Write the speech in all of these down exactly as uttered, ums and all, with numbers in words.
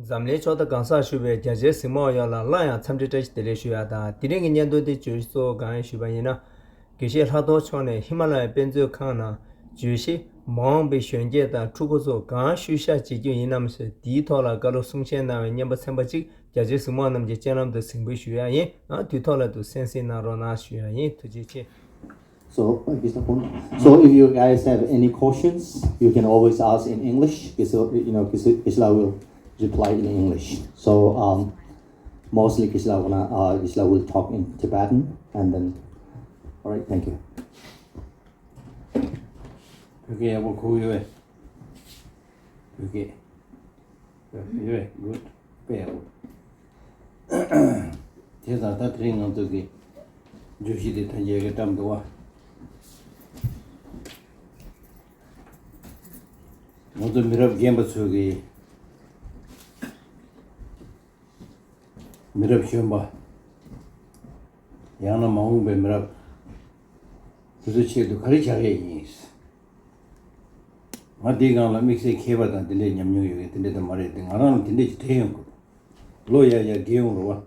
འཛམ་གླིང་ཕྱོགས་མཐའ་གང་སར་བཞུགས་པའི་རྒྱ་ཆེའི་གཟིགས་མོ་བ་ཡོངས་ལ་སླར་ཡང་འཚམས་འདྲི་བཀྲ་ཤིས་བདེ་ལེགས་ཞུ་ཡ་དང་། དེ་རིང་གི་བརྙན་ཐུང་འདི་བརྗོད་གཞི་གཙོ་བོ་གང་ཡིན་ཞུས་པ་ཡིན་ན། དགེ་བཤེས་ལྷག་རྡོར་མཆོག་ནས་ཧི་མ་ལ་ཡའི་དཔེ་མཛོད་ཁང་ནང་བརྗོད་གཞི་མ་འོངས་པའི་གཞོན་སྐྱེས་དང་ཕྲུ་གུ་ཚོ་གང་ཤུལ་བཞག་བྱེད་རྒྱུ་ཡིན་ནམ་ཟེར། དེའི་ཐོག་ལ་བཀའ་སློབ་གསུང་བཤད་གནང་བའི་སྙན་པ་ཚན་པ་གཅིག་རྒྱ་ཆེའི་གཟིགས་མོ་བ་རྣམས་ཀྱི་སྤྱན་ལམ་དུ་གཟིགས་འབུལ་ཞུ་ཡ་ཡིན། ཨ་དུས་ཐོག་ལ་དུ་གསན་གཟིགས་གནང་རོགས་གནང་ཞུ་ཡ་ཡིན། ཐུགས་རྗེ་ཆེ། So, uh, Gisela Pon. So, if you guys have any questions, you can always ask in English. Gisela, you know, Gisela, Gisela will reply in English. So, um, mostly Gisela wanna, uh, Gisela will talk in Tibetan, and then, all right, thank you. Okay, I will call you. Okay. ཡོད། གུཌ། དཔེ་ཡག་པོ། བྱས་ཙང་ད་དེ་རིང་ང་ཚོ་གི་བརྗོད་གཞི་དེ་ཐོན་རྒྱལ་གྱི་བཀྲམ་འདུག་བ། ང་ཚོ་མི་རབས་རྒན་པ་ཚོ་གི། མི་རབས་གཞོན་པ། ཡང་ན་མ་འོངས་པའི་མི་རབས། དེ་ཚོའི་ཆེད་དུ་ག་རེ་བྱ་ཡས་ཡིན། ང་འདིའི་སྒང་ལ་དམིགས་བསལ་མཁས་པ་དང་དེ་འདྲའི་ཉམས་མྱོང་ཡོད་མཁན་དེ་འདྲ་དེ་མ་རེད་དེ། ང་རང་ལ་དེ་འདྲ་ཞིག་དྲན་ཡོང་གི་འདུག་ལོ་ཡར་ཡར་རྒས་ཡོང་རེད་བ།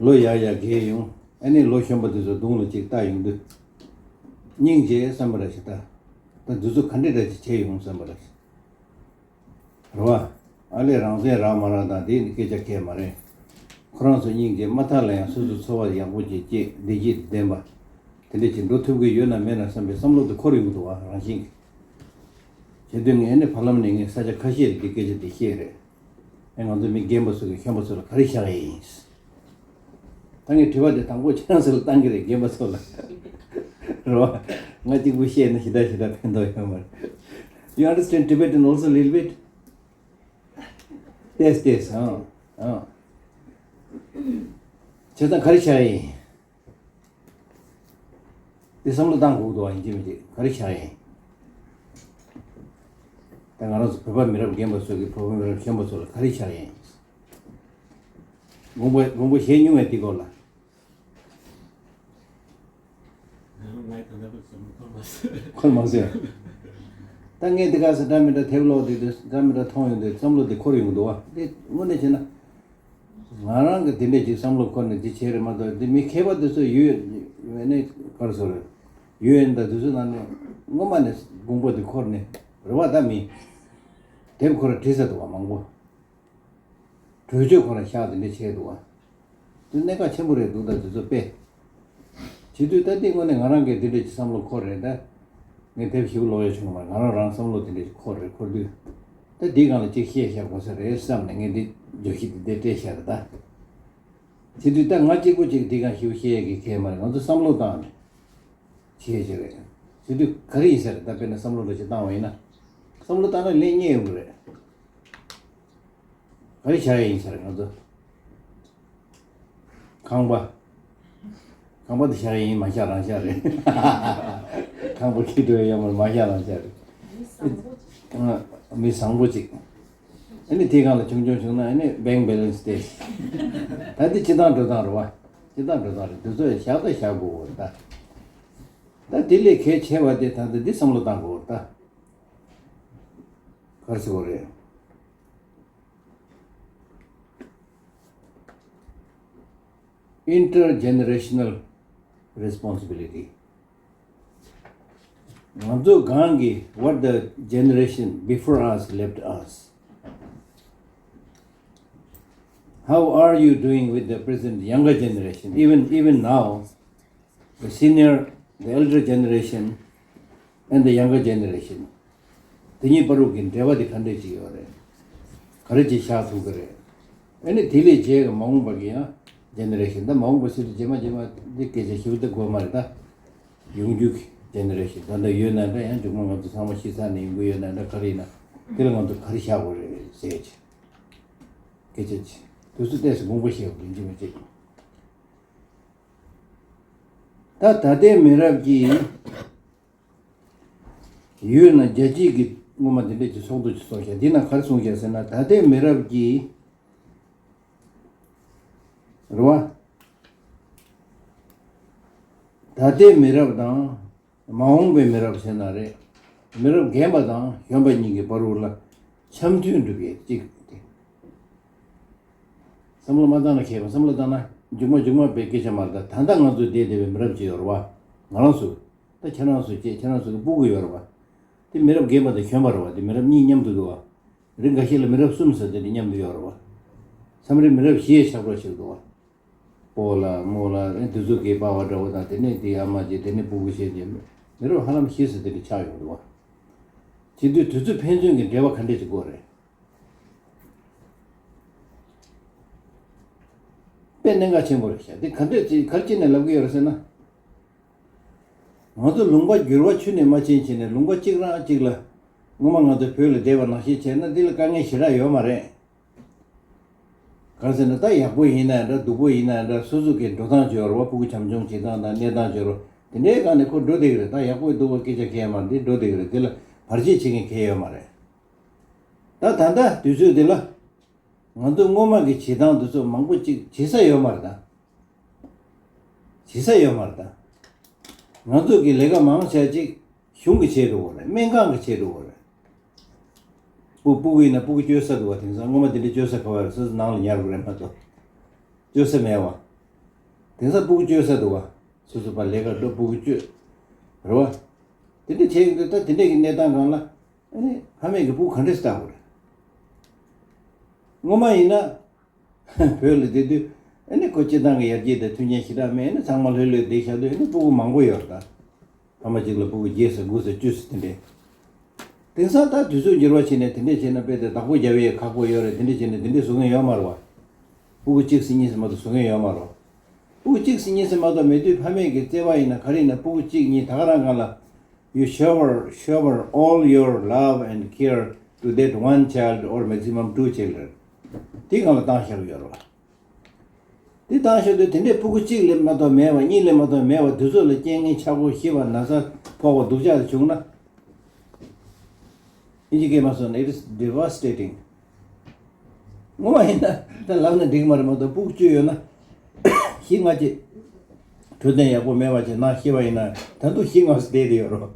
ལོ་ཡར་ཡར་རྒས་ཡོང་། ཨ་ནི་ལོ་གཞོན་པ་དེ་ཚོ་གདོང་ལ་ཅིག་ལྟ་ཡོང་དུས། སྙིང་རྗེ་བསམ་པ་ར་ཞིག་ད། ད་འདི་ཚོ་ག་འདྲ་འདྲ་ཅིག་བྱས་ཡོང་བསམ་པ་ར་ཞིག་རེད་བ། ཨ་ལས་རང་བཙན་རག་མ་རག་དང་དེ་ནི་སྐད་ཆ་གལ་མ་རེད། ཁོ་རང་ཚོ་སྙིང་རྗེ་མ་ཐག་ལ་ཡང་སོ་སོའི་འཚོ་བ་ཡག་པོ་ཅིག་སྐྱེལ། བདེ་སྐྱིད་ལྡན་པ། དེ་འདྲ་ཅིག་འགྲོ་ཐུབ་ཀྱི་ཡོད་ན་མེད་ན་བསམ་པའི་བསམ་བློ་དེ་འཁོར་ཡོང་གི་འདུག་བ། རང་བཞིན་གྱིས། བྱས་དུས་ངས་ནི་བར་ལམ་ནས་ངས་ས་ཆ་ཁ་ཤས་ལ་འདི་སྐད་ཆ་འདི་བཤད་རེད། ཨེ་ང་ཚོ་མི་རྒན་པ་ཚོ་གི་གཞོན་པ་ཚོ་ལ་ག་རེ་བྱ་ཡས་ཡིན། ད་ངས་དྲི་བ་དེ་དང་པོ་ཁྱེད་རང་ཚོ་ལ་བཏང་གི་རེད། རྒན་པ་ཚོ་ལ། རེད་བ། ང་གཅིག་པུ་བཤད་ན་ཞེ་དྲག་ཞེ་དྲག་ཕན་ཐོགས་ཡོད་མ་རེད། You understand Tibetan also little bit? ཏོག་ཙམ་ཏོག་ཙམ། ཨང་། ཨང་། བྱས་ཙང་ག་རེ་བྱ་ཡས་ཡིན། དེ་བསམ་བློ་བཏང་དགོས་འདུག་བ། ཡིན་གཅིག་མིན་གཅིག་ག་རེ་བྱ་ཡས་ཡིན། ད་ང་རང་ཚོ་བོད་པ་མི་རབས་རྒན་པ་ཚོ་གིས་བོད་པ་མི་རབས་གཞོན་པ་ཚོ་ལ་ག་རེ་བྱ་ཡས་ཡིན། དགོངས་པ་དགོངས་པ་བཞེས་མྱོང་བས་དེ་སྐོར་ལ། ང་ད་ལྟ་བར་དུ་བསམ་བློ་འཁོར་མ་སོང་། འཁོར་མ་སོང་། ད་ངས་འདི་ག་ས་འདྲ་མི་འདྲ་དེབ་ཀློག་དུས་དེ་འདྲ་མི་འདྲ་མཐོང་ཡོང་དུས་བསམ་བློ་དེ་འཁོར་ཡོང་གི་འདུག་བ། དེ་དངོས་གནས་བྱས་ན། ང་རང་གི་དེ་འདྲས་ཅིག་བསམ་བློ་འཁོར་ནས་དེ་བྱས་རེད་མ་གཏོགས། དེ་མི་མཁས་པ་དེ་ཚོ་ཡོད་ཡོད་ནས་ག་རེ་ཟེར་རེད། ཡོད་ཡིན་ད་དེ་ཚོ་ནང་ནས་སྔོན་མ་ནས་དགོངས་པ་དེ་འཁོར་ནས་རེད་བ། ད་མི་དེབ་ཁོ་རང་བྲིས་ཚར་འདུག་བ། མང་པོ། གྲོས་ཆོད་ཁོ་རང་བཞག་དེ་འདྲ་བྱས་འདུག་བ། དེ་གནད་འགག་ཆེན་པོ་རེད་འདུག་ད་དེ་ཚོ་དཔེ། བྱེད་དུས་ད་ལྟའི་དངོས་གནས་ང་རང་གིས་དེ་འདྲ་ཅིག་བསམ་བློ་འཁོར་རེད་ད། ངས་དེབ་ཞིབ་ཀློག་ཡ་བྱུང་མ་རེད། ང་རང་རང་བསམ་བློ་དེ་འདྲ་ཅིག་འཁོར་རེད། འཁོར་དུས། ད་འདིའི་སྒང་ལ་ཅིག་བཤད་བཞག་དགོས་ས་རེད་བསམ་ནས་ངས་འདི་བརྗོད་གཞི་འདི་འདིར་སྤྲད་བཞག་རེད་ད། བྱེད་དུས་ད་ང་གཅིག་པུ་ཅིག་འདི་སྒང་ཞིབ་བཤད་ཡ་གི་གལ་མ་རེད། ང་ཚོ་བསམ་བློ་བཏང་ནས་བྱེད་ཡ་ཅིག་རེད། བྱེད་དུས་ག་རེ་ཡིན་ས་རེད། ད་དཔེར་ན་བསམ་བློ་འདྲ་ཅིག་བཏང་བ་ཡིན་ན། བསམ་བློ་བཏང་ན་ལན་རྙེད་ཡོང་གི་རེད། ག་རེ་བྱ་ཡ་ཡིན་ས་རེད་ང་ཚོ། ཁང་པ། ཁང་པ་དེ་བཞག་ཡིན་མ་བཞག་རང་བཞག་རེད། ཁང་པ་ཁྱེར་འགྲོ་ཡ་ཡོད་མ་རེད། མ་བཞག་རང་བཞག་རེད། མི་བཟང་པོ་ཅིག་ཨ། མི་བཟང་པོ་ཅིག་ཨ་ནི་དེའི་སྒང་ལ་ཆུང་ཆུང་བྱུང་ན་ཨ་ནི་bank balance དེ། ད་འདི་སྤྱི་བཏང་འགྲོ་སྟངས་རེད་བ། སྤྱི་བཏང་འགྲོ་སྟངས་རེད། དེ་ཚོ་བཞག་ད་བཞག་དགོས་རེད་ད། ད་དེ་ལས་གལ་ཆེ་བ་དེ་ད་ལྟ་འདི་བསམ་བློ་བཏང་དགོས་རེད་ད། ག་རེ་ཟེར་དགོས་རེད། Intergenerational responsibility. ང་ཚོ་གང་གི what the generation before us left us. How are you doing with the present younger generation? Even, even now, the senior, the elder generation and the younger generation. དེ་གཉིས་བར་དུ་གི་འབྲེལ་བ་དེ་ག་འདྲས་ཅིག་ཡོད་རེད། ག་རེ་ཅིག་བཞག་ཐུབ་ཀྱི་རེད། ཨ་ནི་དེ་ལས་རྗེས་ཀྱི་མ་འོངས་པ་གི་ཡང་ཇེ་ནེ་རེ་ཤན། ད་མ་འོངས་པ་ཟེར་དུས་རྗེས་མ་རྗེས་མ་འདི་སྐད་ཆ་ཞིབ་ཏུ་དགོས་མ་རེད་ད། ཡོང་རྒྱུ་གི་ཇེ་ནེ་རེ་ཤན་ད་ལྟ་ཡོད་ན་འདྲ། ཡང་མཇུག་མ་ང་ཚོ་ཚང་མ་ཤི་ཚར་ནས་ཡོང་གི་ཡོད་ན་འདྲ། ག་རེ་ཡིན་ན་དེ་ལ་ང་ཚོ་ག་རེ་བཞག་དགོས་རེད་ཟེར་གྱི་སྐད་ཆ་ཅིག་དུས་ཚོད་ཏོག་ཙམ་དགོངས་པ་བཞེས་དགོས་ཡིན་གཅིག་མིན་གཅིག་ད་ད་ལྟའི་མི་རབས་ཀྱིས། ཡོད་ན་རྒྱལ་སྤྱིའི་གི་སྔོན་མ་དེ་འདྲས་ཀྱི་ཚོགས་འདུ་ཅིག་ཚོགས་ཤག་འདི་ན་ག་རེ་གསུངས་ཤག་ཟེར་ན། ད་ལྟའི་མི་རབས་ཀྱིས་རེད་བ། ད་ལྟའི་མི་རབས་དང་མ་འོངས་པའི་མི་རབས་ཟེར་ན་རེད། མི་རབས་རྒན་པ་དང་གཞོན་པ་གཉིས་ཀྱི་བར་དུ་ལ་འཆམ་མཐུན་སྒྲུབ་ཡས་གཅིག་སྟེ། བསམ་བློ་མ་བཏང་ན་མཁས་པ། བསམ་བློ་བཏང་ན་མཇུག་མ་མཇུག་མ་པའི་སྐད་ཆ་མ་རེད། ད་ད་ལྟ་ང་ཚོ་བསྡད་བསྡད་པའི་མི་རབས་ཅིག་ཡོད་རེད་བ། ང་རང་ཚོ། ད་ཁྱེད་རང་ཚོ་བཅས་ཁྱེད་རང་ཚོ་གི་སྤུ་གུ་ཡོད་རེད་བ། དེ་མི་རབས་རྒན་པ་དང་གཞོན་པ་རེད་བ། དེ་མི་རབས་གཉིས་མཉམ་དུ་འདུག་བ། རིགས་འགའ་ཤས་ལ་མི་རབས་གསུམ་ཟེར་དེ་འདྲ་མཉམ་དུ་ཡོད་རེད་བ། མཚམས་རེ་མི་རབས་བཞི་ཡས་ཆགས་འགྲོ་ཆགས་འདུག་བ། སྤོ་ལགས་རྨོ་ལགས་ཨེ་དེ་ཚོ་གི་པ་ཕ་འདྲ་བོ་དང་དེ་ནས་དེའི་ཨ་མ་བྱས་དེ་ནས་སྤུ་གུ་བྱས་རྗེས་མི་རབས་ཧ་ལམ་བཞི་ཟེར་དེ་འདྲ་ཆགས་ཡོང་འདུག་བ། བྱེད་དུས་དུས་ཚོད་ཕན་ཚུན་གྱི་འབྲེལ་བ་ག་འདྲས་ཅིག་དགོས་རེད། དཔེ་གནད་འགག་ཆེན་པོ་རེད་ཤག་དེ་ག་འདྲས་ཅིག་ག་རེ་བྱས་ནས་ལབ་ཀྱི་ཡོད་རེད་ཟེར་ན། ང་ཚོ་ལུང་པ་འགྱུར་བ་ཆུ་ནས་མ་ཕྱིན་བྱས་ནས་ལུང་པ་གཅིག་རང་གཅིག་ལ། སྔོན་མ་ང་ཚོ་བོད་ལ་བསྡད་པ་ནང་བཞིན་བྱས་ན་འདི་ལ་དཀའ་ངལ་ཞེ་དྲག་ཡོད་མ་རེད། གང་ཟེར་ན་ད་ཡག་པོ་ཡིན་ན་འདྲ་སྡུག་པོ་ཡིན་ན་འདྲ་སོ་སོ་གི་འགྲོ་སྟངས་སྦྱོར་བ་སྤུ་གུ་བྱམས་སྐྱོང་བྱེད་སྟངས་དང་གནས་སྟངས་སྦྱོར་བ་དེ་འདྲའི་སྒང་ནས་ཁོ་འགྲོ་བསྡད་ཀྱི་རེད། ད་ཡག་པོ་སྡུག་པོ་སྐད་ཆ་གལ་མ་རེད། འདི་འགྲོ་བསྡད་ཀྱི་རེད། དེ་ལ་བར་ཆད་བྱེད་མཁན་གལ་ཡོད་མ་རེད། ད་ད་ལྟ་དུས་ཚོད་འདི་ལ་ང་ཚོ་སྔོན་མ་གི་བྱེད་སྟངས་འདི་ཚོ་མང་པོ་ཅིག་བྱེད་ས་ཡོད་མ་རེད་ད། བྱེད་ས་ཡོད་མ་རེད་ད། ང་ཚོ་གི་ལས་ཀ་མང་ཆེ་ཅིག་གཞུང་གི་ཆེད་དུ་འོ་རེད། སྨན་ཁང་གི་ཆེད་དུ་འོ་རེད། སྤུ་སྤུ་གུ་ཡིན་ན་སྤུ་གུ་བཅོལ་ས་འདུག་བ། དེང་སང་སྔོན་མ་དེ་འདྲའི་བཅོལ་ས་ག་བ་རེད། སོ་སོ་ནང་ལ་ཉར་དགོས་རེད་མ་གཏོགས། བཅོལ་ས་མེད་བ། དེང་སང་སྤུ་གུ་བཅོལ་ས་འདུག་བ། སོ་སོ་པ་ལས་ཀ་འགྲོ་སྤུ་གུ་བཅོལ། རེད་བ། དེ་འདྲ་བྱས་ཡོང་དུས་ད་དེ་འདྲ་གི་གནས་སྟངས་སྒང་ལ་ཨ་ནི་ཕ་མས་ཀྱི་སྤུ་གུ་ག་འདྲས་སེ་བལྟ་དགོས་རེད། སྔོན་མ་ཡིན་ན། བོད་ལ་བསྡད་དུས་ཨ་ནི་ཁོ་སྤྱི་བཏང་གི་ཡར་རྒྱས་དང་མཐུན་རྐྱེན་ཞེ་དྲག་མེད། ཨ་ནི་ཚང་མ་ལྷོད་ལྷོད་བསྡད་བཞག་དུས་ཨ་ནི་སྤུ་གུ་མང་པོ་ཡོད་རེད་ད། ཕ་མ་གཅིག་ལ་སྤུ་གུ་བརྒྱད་ཙམ་དགུ་ཙམ་བཅུ་ཙམ་དེ་འདྲས། དེང་སང་ད་དུས་ཚོད་འགྱུར་བ་ཕྱིན་ནས་དེ་འདྲས་བྱས་ན་དཔེ་དེ་བདག་པོ་རྒྱབ་ཡས་ཁག་པོ་ཡོད་རེད། དེ་འདྲས་བྱས་ནས་དེ་འདྲས་བཟོ་མཁན་ཡོད་མ་རེད་བ། སྤུ་གུ་གཅིག་ཙམ་གཉིས་ཙམ་མ་གཏོགས་བཟོ་མཁན་ཡོད་མ་རེད་བ། སྤུ་གུ་གཅིག་ཙམ་གཉིས་ཙམ་མ་གཏོགས་མེད་དུས་ཕ་མས་ཀྱི་བརྩེ་བ་ཡིན་ན་ག་རེ་ཡིན་ན་སྤུ་གུ་གཅིག་གཉིས་ད་ག་རང་སྒང་ལ། You shower, shower all your love and care to that one child or maximum two children. དེ་སྒང་ལ་བཏང་བཞག་ཡོད་རེད་བ། དེ་བཏང་བཞག་དུས་དེ་འདྲའི་སྤུ་གུ་གཅིག་ལས་མ་གཏོགས་མེད་པ་གཉིས་ལས་མ་གཏོགས་མེད་པ་དེ་ཚོ་ལ་རྐྱེན་ངན་ཆག་སྒོ་ཤི་བ་ན་ཚ་ཕོག་པ་སྡུག་ཅག་བྱུང་ན། ཨིན་ཇི་སྐད་མ་སོང་ན། It is devastating. ངོ་མ་ཡིན་ན་ད་ལབ་ན་འགྲིག་མ་རེད་མ་གཏོགས་སྤུ་གུ་བཅུ་ཡོད་ན་བཞི་ལྔ་ཅིག་འཕྲོད་བསྟེན་ཡག་པོ་མེད་པ་ཅིག་ནང་ཤི་བ་ཡིན་ན་ད་དུང་བཞི་ལྔ་ཙམ་བསྡད་དེ་ཡོད་རོ།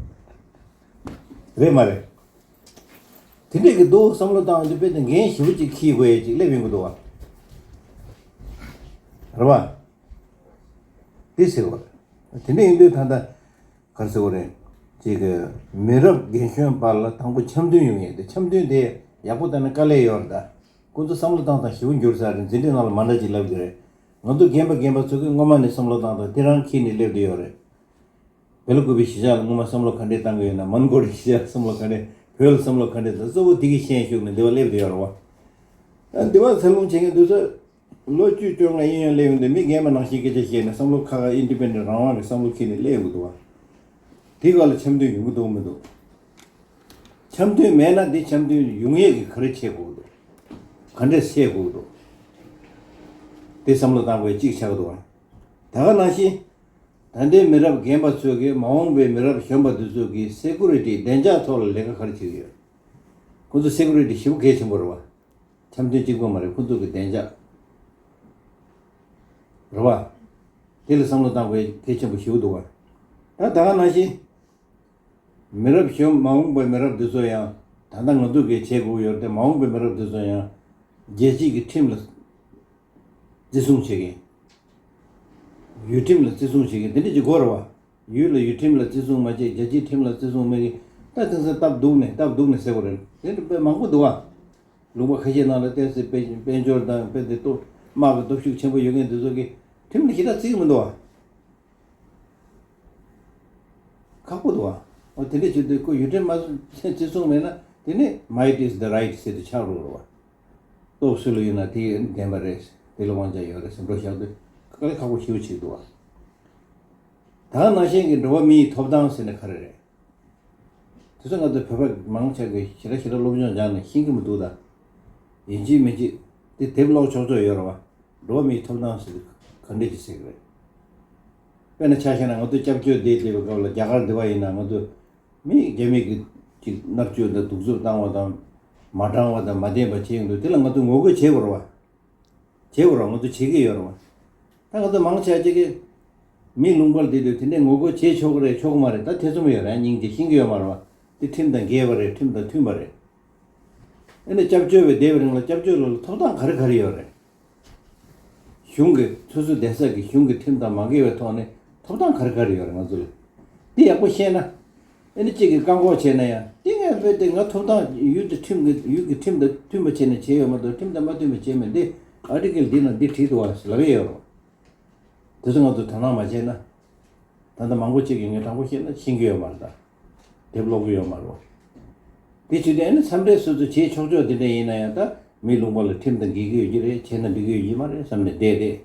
རེད་མ་རེད། དེ་འདྲས་ཀྱི་འདུག་བསམ་བློ་བཏང་དུས་དཔེ་དེ་འགན་ཞེ་པོ་ཅིག་འཁྱེར་དགོས་ཡས་ཅིག་སླེབས་ཡོང་གི་འདུག་བ། རེད་བ། དེ་ཟེར་བ། དེ་འདྲས་ཡིན་དུས་ད་ལྟ་ག་རེ་ཟེར་བ་རེད། ཅིག་གི་མི་རབས་རྒན་གཞོན་བར་ལ་དང་པོ་འཆམ་མཐུན་ཡོང་ཡས་དེ། འཆམ་མཐུན་དེ་ཡག་པོ་བཏང་ན་དཀའ་ལས་ཡོད་རེད་ད། ཁོ་ཚོ་བསམ་བློ་བཏང་སྟངས་ཞེ་པོ་འགྱུར་ས་རེད། འཛིན་གྲྭའི་ནང་ལ་མ་འདྲ་ཅིག་ལབ་ཀྱི་རེད། ང་ཚོ་རྒན་པ་རྒན་པ་ཚོ་གིས་སྔོན་མ་ནས་བསམ་བློ་བཏང་སྟངས་དེ་རང་འཁྱེར་ནས་སླེབས་བསྡད་ཡོད་རེད། བེ་ལ་ཀུ་པའི་གཞིས་ཆགས་ལ་སྔོན་མ་བསམ་བློ་ག་འདྲས་བཏང་གི་ཡོད་ན། མོན་གྷོ་རི་གཞིས་ཆགས་ལ་བསམ་བློ་ག་འདྲས། བོད་ལ་བསམ་བློ་ག་འདྲས་དང་། གཙོ་བོ་དེ་གི་ཤན་ཞུགས་ནས་འདི་བ་སླེབས་བསྡད་ཡོད་རེད་བ། ཨ་འདི་བ་འཚར་ལོངས་བྱེད་མཁན་དེ་ཚོ་ལོ་བཅུ་བཅོ་ལྔ་གཡས་གཡོན་སླེབས་ཡོང་དུས་མི་རྒན་པ་ནང་བཞིན་སྐད་ཆ་བཤད་ནས་བསམ་བློ་ཁ་ཁ་ཨིན་ཌི་པེན་ཌེན་ཊི་རང་དབང་གི་བསམ་བློ་འཁྱེར་ནས་སླེབས་ཡོང་གི་འདུག་བ། དེ་ག་ལ་འཆམ་མཐུན་ཡོང་གི་འདུག་མི་འདུག་འཆམ་མཐུན་མེད་ན་འདི་འཆམ་མཐུན་ཡོང་ཡས་ཀྱི་ག་རེ་བྱེད་དགོས་འདུག་ག་འདྲས་སེལ་དགོས་འདུག་དེ་བསམ་བློ་བཏང་དགོས་གཅིག་ཆགས་འདུག་བ། ད་ག་ནང་བཞིན། ད་ལྟའི་མི་རབས་རྒན་པ་ཚོས་ཀྱིས་མ་འོངས་པའི་མི་རབས་གཞོན་པ་འདི་ཚོ་གི་སེ་ཀུ་རི་ཊི་བདེ་འཇགས་ཐོག་ལ་ལས་ཀ་ག་རེ་བྱེད་ཀྱི་ཡོད། ཁོ་ཚོ་སེ་ཀུ་རི་ཊི་ཞེ་པོ་གལ་ཆེན་པོ་རེད་བ། འཆམ་མཐུན་གཅིག་པོ་མ་རེད། ཁོ་ཚོ་གི་བདེ་འཇགས་རེད་བ། དེ་ལ་བསམ་བློ་བཏང་དགོས་གལ་ཆེན་པོ་ཞེ་པོ་འདུག་བ། ད་ད་ག་ནང་བཞིན། མི་རབས་གཞོན་མ་འོངས་པའི་མི་རབས་འདི་ཚོ་ཡང་ད་ལྟ་ང་ཚོ་གིས་བྱེད་དགོས་ཡོད་རེད་དེ། མ་འོངས་པའི་མི་རབས་འདི་ཚོ་ཡང་རྒྱལ་སྤྱི་གི་ཁྲིམས་ལ་བརྩི་སྲུང་བྱེད་མཁན། ཡུལ་ཁྲིམས་ལ་བརྩི་སྲུང་བྱེད་མཁན་དེ་འདྲ་ཅིག་དགོས་རེད་བ། ཡུལ་ལ་ཡུལ་ཁྲིམས་ལ་བརྩི་སྲུང་མ་བྱེད། རྒྱལ་སྤྱིའི་ཁྲིམས་ལ་བརྩི་སྲུང་མེད་མཁན། ད་དེང་སང་སྟབས་སྡུག་ནས་སྟབས་སྡུག་ནས་ཟེར་དགོས་རེད། དེ་འདྲ་དཔེ་མང་པོ་འདུག་བ། ལུང་པ་ཁ་ཤས་ནང་ལ་བལྟས་ཚེ་དཔལ་དཔལ་འབྱོར་དང་དཔེ་དེ་ལྟོ་དམག་གི་སྟོབས་ཤུགས་ཆེན་པོ་ཡོད་མཁན་དེ་ཚོ་གིས་ཁྲིམས་ལ་ཞེ་དྲག་བརྩི་གི་མི་འདུག་བ། ཁག་པོ་འདུག་བ། འོ་དེ་འདྲ་བྱེད་དུས་ཁོ་ཡུལ་ཁྲིམས་མ་བརྩི་སྲུང་མེད་ན་དེ་ནི་might is the right ཟེར་དུས་ཆགས་འགྲོ་རེད་བ། སྟོབས་སུ་ལ་ཡོད་ན་དེ་བདེན་པ་རེད། དེ་ལ་དབང་ཆ་ཡོད་རེད་ཟེར་འགྲོ་བཞག་དུས་དཀའ་ལས་ཁག་པོ་ཞེ་པོ་ཅིག་འདུག་བ། ད་ནང་བཞིན་གྱི་འགྲོ་བ་མིའི་ཐོབ་ཐང་ཟེར་ན་ག་རེ་རེད། དེ་ཚོ་ང་ཚོ་བོད་པ་མང་ཆེ་གིས་ཞེ་དྲག་ཞེ་དྲག་སློབ་སྦྱོང་སྦྱངས་ནས་ཤེས་ཀྱི་མི་འདུག་ད། ཡིན་གཅིག་མིན་གཅིག་དེ་དེབ་ཀློག་ཆོག་ཆོག་ཡོད་རེད་བ། འགྲོ་བ་མིའི་ཐོབ་ཐང་ཟེར་དུས་ག་འདྲས་ཅིག་ཟེར་གི་རེད། དཔེར་ན་ཆ་བཞག་ན་ང་ཚོ་སྐྱབས་བཅོལ་བསྡད་བསྡད་པའི་སྐབས་ལ་རྒྱ་གར་འདི་བ་ཡིན་ན་ང་ཚོ་མི་རྒྱ་མི་གི་ཅིག་མནར་གཅོད་དང་གདུག་རྩུབ་བཏང་བ་དང་། མ་དྲང་བ་དང་མ་བདེན་པ་བྱེད་ཡོང་དུས་དེ་ལ་ང་ཚོ་ངོ་རྒོལ་བྱེད་དགོས་རེད་བ། བྱེད་དགོས་རེད་བ། ང་ཚོ་བྱེད་ཀྱི་ཡོད་རེད་བ། ད་ང་ཚོ་མང་ཆེ་ཅིག་གིས་མི་ལུང་པར་བསྡད་དུས་དེ་འདྲས་ངོ་རྒོལ་བྱེད་ཆོག་གི་རེད་ཆོག་གི་མ་རེད་ད་ཐེ་ཚོམ་ཡོད་རེད། སྙིང་རྗེ་ཤེས་ཀྱི་ཡོད་མ་རེད་བ། དེ་ཁྲིམས་དང་འགལ་བ་རེད། ཁྲིམས་དང་མཐུན་པ་རེད། ཨ་ནི་སྐྱབས་བཅོལ་བའི་བསྡད་པའི་རིང་ལ་སྐྱབས་བཅོལ་ལ་ཐོབ་ཐང་ག་རེ་ག་རེ་ཡོད་རེད། གཞུང་གི་སོ་སོའི་བསྡད་ས་གི་གཞུང་གི་ཁྲིམས་དང་མ་འགལ་བའི་ཐོག་ནས་ཐོབ་ཐང་ག་རེ་ག་རེ་ཡོད་རེད་ང་ཚོ་ལ། འདི་ཡག་པོ་ཤེས་ན། ཨ་ནི་གཅིག་གིས་བཀག་འགོག་བྱས་ན་ཡང་དེ་ངས་བོད་དེ་ང་ཐོབ་ཐང་ཡུལ་དེ་ཁྲིམས་ཀྱི་ཡུལ་གྱི་ཁྲིམས་དང་མཐུན་པ་བྱས་ནས་བྱས་ཡོད་མ་གཏོགས་ཁྲིམས་དང་མ་མཐུན་པ་བྱས་མེད་འདི་ཨར་ཊི་ཀལ་འདི་ན་འདི་བྲིས་འདུག་བ་ལབ་ཡས་ཡོད་རེད། དེ་ཚོ་ང་ཚོ་དོ་སྣང་མ་བྱས་ན། ད་ལྟ་མང་པོ་ཅིག་གིས་ངས་དྲང་པོ་བཤད་ན་ཤེས་ཀྱི་ཡོད་མ་རེད་ད། དེབ་ཀློག་གི་ཡོད་མ་རེད་བ། དེ་བྱེད་དུས་ཨ་ནི་མཚམས་རེ་སོ་སོ་བྱེད་ཆོག་ཆོག་དེ་འདྲ་ཡིན་ན་ཡང་ད་མི་ལུང་པ་ལ་ཁྲིམས་དང་འགལ་གྱི་ཡོད་ཀྱི་རེད་བྱས་ན་འགྲིག་གི་ཡོད་ཀྱི་མ་རེད་བསམ་ནས་བསྡད་དེ།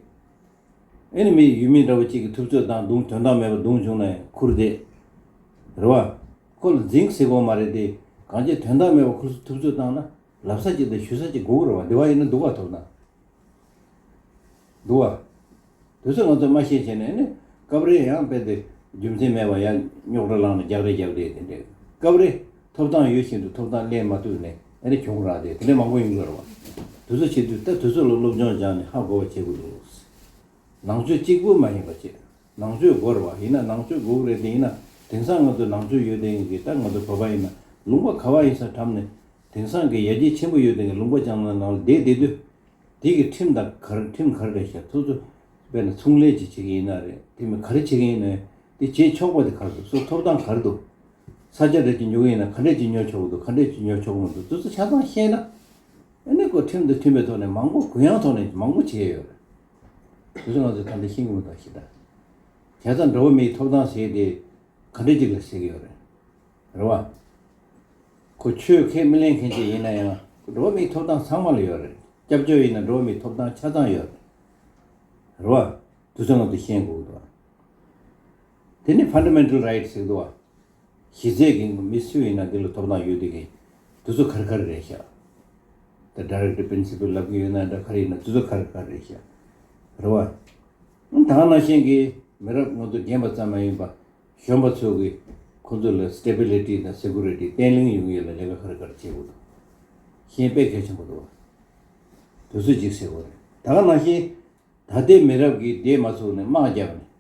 ཨ་ནི་མི་ཡུལ་མི་འདྲ་བོ་གཅིག་གིས་ཐུབ་ཚོད་བཏང་རྡུང་དོན་དག་མེད་པ་རྡུང་བྱུང་ན་ཡང་ཁུར་བསྡད། རེད་བ། ཁོ་ལ་འཛིང་ཟེར་དགོས་མ་རེད་དེ། གང་ཅི་དོན་དག་མེད་པ་ཁོ་ཚོ་ཐུབ་ཚོད་བཏང་ན་ལབ་ས་གཅིག་དང་ཞུ་ས་གཅིག་དགོས་ཀྱི་རེད་བ་འདི་བ་ཡིན་ན་འདུག་ག་ཐོབ་ན། འདུག་བ། དུས་ཚོད་ང་ཚོས་མ་ཤེས་བྱས་ནས་ནི་སྐབས་རེ་ཡང་དཔེ་དེ་རྒྱུ་མཚན་མེད་པ་ཡང་རྙོག་དྲ་བསླངས་ནས་རྒྱག་རེས་རྒྱག་རེས་དེ་འདྲས་སྐབས་རེ་ཐོབ་ཐང་ཡོད་བཞིན་དུ་ཐོབ་ཐང་ལེན་མ་ཐུབ་ནས་ཨ་ནི་གྱོང་རག་དེ་དེ་འདྲས་མང་པོ་ཡོང་གི་རེད་བ། དུས་ཚོད་བྱེད་དུས་ད་དུས་ཚོད་ལ་སློབ་སྦྱོང་སྦྱངས་ནས་ཧ་གོ་བ་བྱེད་དགོས་འདུག་ནང་ཆོས་གཅིག་པུ་མ་ཡིན་པ་བྱེད། ནང་ཆོས་དགོས་རེད་བ་ཡིན་ན་ནང་ཆོས་དགོས་རེད་དེ་ཡིན་ན་དེང་སང་ང་ཚོ་ནང་ཆོས་ཡོད་དེ་ཡིན་གི་ད་ང་ཚོ་བོད་པ་ཡིན་ན་ལུང་པ་ག་བ་ཡིན་ས་འགྲམ་ནས་དེང་སང་གི་ཡར་རྒྱས་ཆེན་པོ་ཡོད་དེ་གི་ལུང་པ་ལྕང་ནང་ནང་ལ་བསྡད་བསྡད་དུས། དེ་གི་ཁྲིམས་དང་ག་རེ་ཁྲིམས་ག་རེ་རེད་ཤག་ཐུབ་ཚོད་དཔེར་ན་ཚོང་ལས་ཅིག་བྱེད་ཀྱི་ཡིན་ན་རེད་དེ་མིན་ག་རེ་བྱེད་ཀྱི་ཡིན་ན་དེ་བྱེད་ཆོག་པ་དེ་ག་རེ་འདུག་སོ་ཐོབ་ཐང་ག་རེ་འདུག་ས་ཆ་རེ་ཅིག་ཉོ་གི་ཡིན་ན་ག་འདྲས་ཅིག་ཉོ་ཆོག་གི་འདུག་ག་འདྲས་ཅིག་ཉོ་ཆོག་གི་མི་འདུག་དེ་ཚོ་ཆ་ཚང་ཤེས་ན་ཨ་ནི་ཁོ་ཁྲིམས་དང་མཐུན་པའི་ཐོག་ནས་མང་པོ་གུ་ཡངས་ཐོག་ནས་མང་པོ་བྱེད་ཡོད་རེད། དེ་ཚོ་ང་ཚོས་ད་ལྟ་ཤེས་ཀྱི་མི་འདུག་ཤི་ད། བྱས་ཙང་འགྲོ་བ་མིའི་ཐོབ་ཐང་ཟེར་དེ་ག་འདྲས་ཅིག་ལ་ཟེར་གྱི་ཡོད་རེད། རེད་བ། ཁོ་ཆོས་ཁས་མི་ལེན་མཁན་ཅིག་ཡིན་ན་ཡང་འགྲོ་བ་མིའི་ཐོབ་ཐང་ཚང་མ་ལ་ཡོད་རེད། སྐྱབས་བཅོལ་ཡིན་ན་འགྲོ་བ་མིའི་ཐོབ་ཐང་ཆ་ཚང་ཡོད་རེད། རེད་བ། དུས་ཚོད་ང་ཚོས་ཤེས་དགོས་ཀྱི་འདུག་དེ་ནི་ཕན་ཌ་མེན་ཊལ་རའིཊ་ཟེར་གྱི་འདུག་བ། གཞི་རྩའི་གི་མི་སུ་ཡིན་ན་འདི་ལ་ཐོབ་ཐང་ཡོད་དེ་གི་དུས་ཚོད་ག་རེ་ག་རེ་རེད་ཤག་ད་ཌའི་རེག་ཊིབ་པི་རིན་སི་པལ་ལབ་ཀྱི་ཡོད་ན་འདྲ་ག་རེ་ཡིན་ན་དུས་ཚོད་ག་རེ་ག་རེ་རེད་ཤག་རེད་བ། ད་ག་ནང་བཞིན་གྱི་མི་རབས་ང་ཚོ་རྒན་པ་ཙམ་མ་ཡིན་པ་གཞོན་པ་ཚོ་གི་ཁོ་ཚོ་ལ་སི་ཊེ་བི་ལི་ཊི་དང་སེ་ཀུ་རི་ཊི་བརྟན་ལྷིང་ཡོང་ཡས་ལ་ལས་ཀ་ག་རེ་ག་རེ་བྱེད་དགོས་འདུག་ཤེས་དཔེ་གལ་ཆེན་པོ་འདུག་བ། དུས་ཚོད་ཅིག་ཟེར་དགོས་རེད། ད་ག་ནང་བཞིན་ད་ལྟའི་མི་རབས་ཀྱིས་བསྡད་མ་ཚུགས་ནས་དམག་བརྒྱབ་ནས།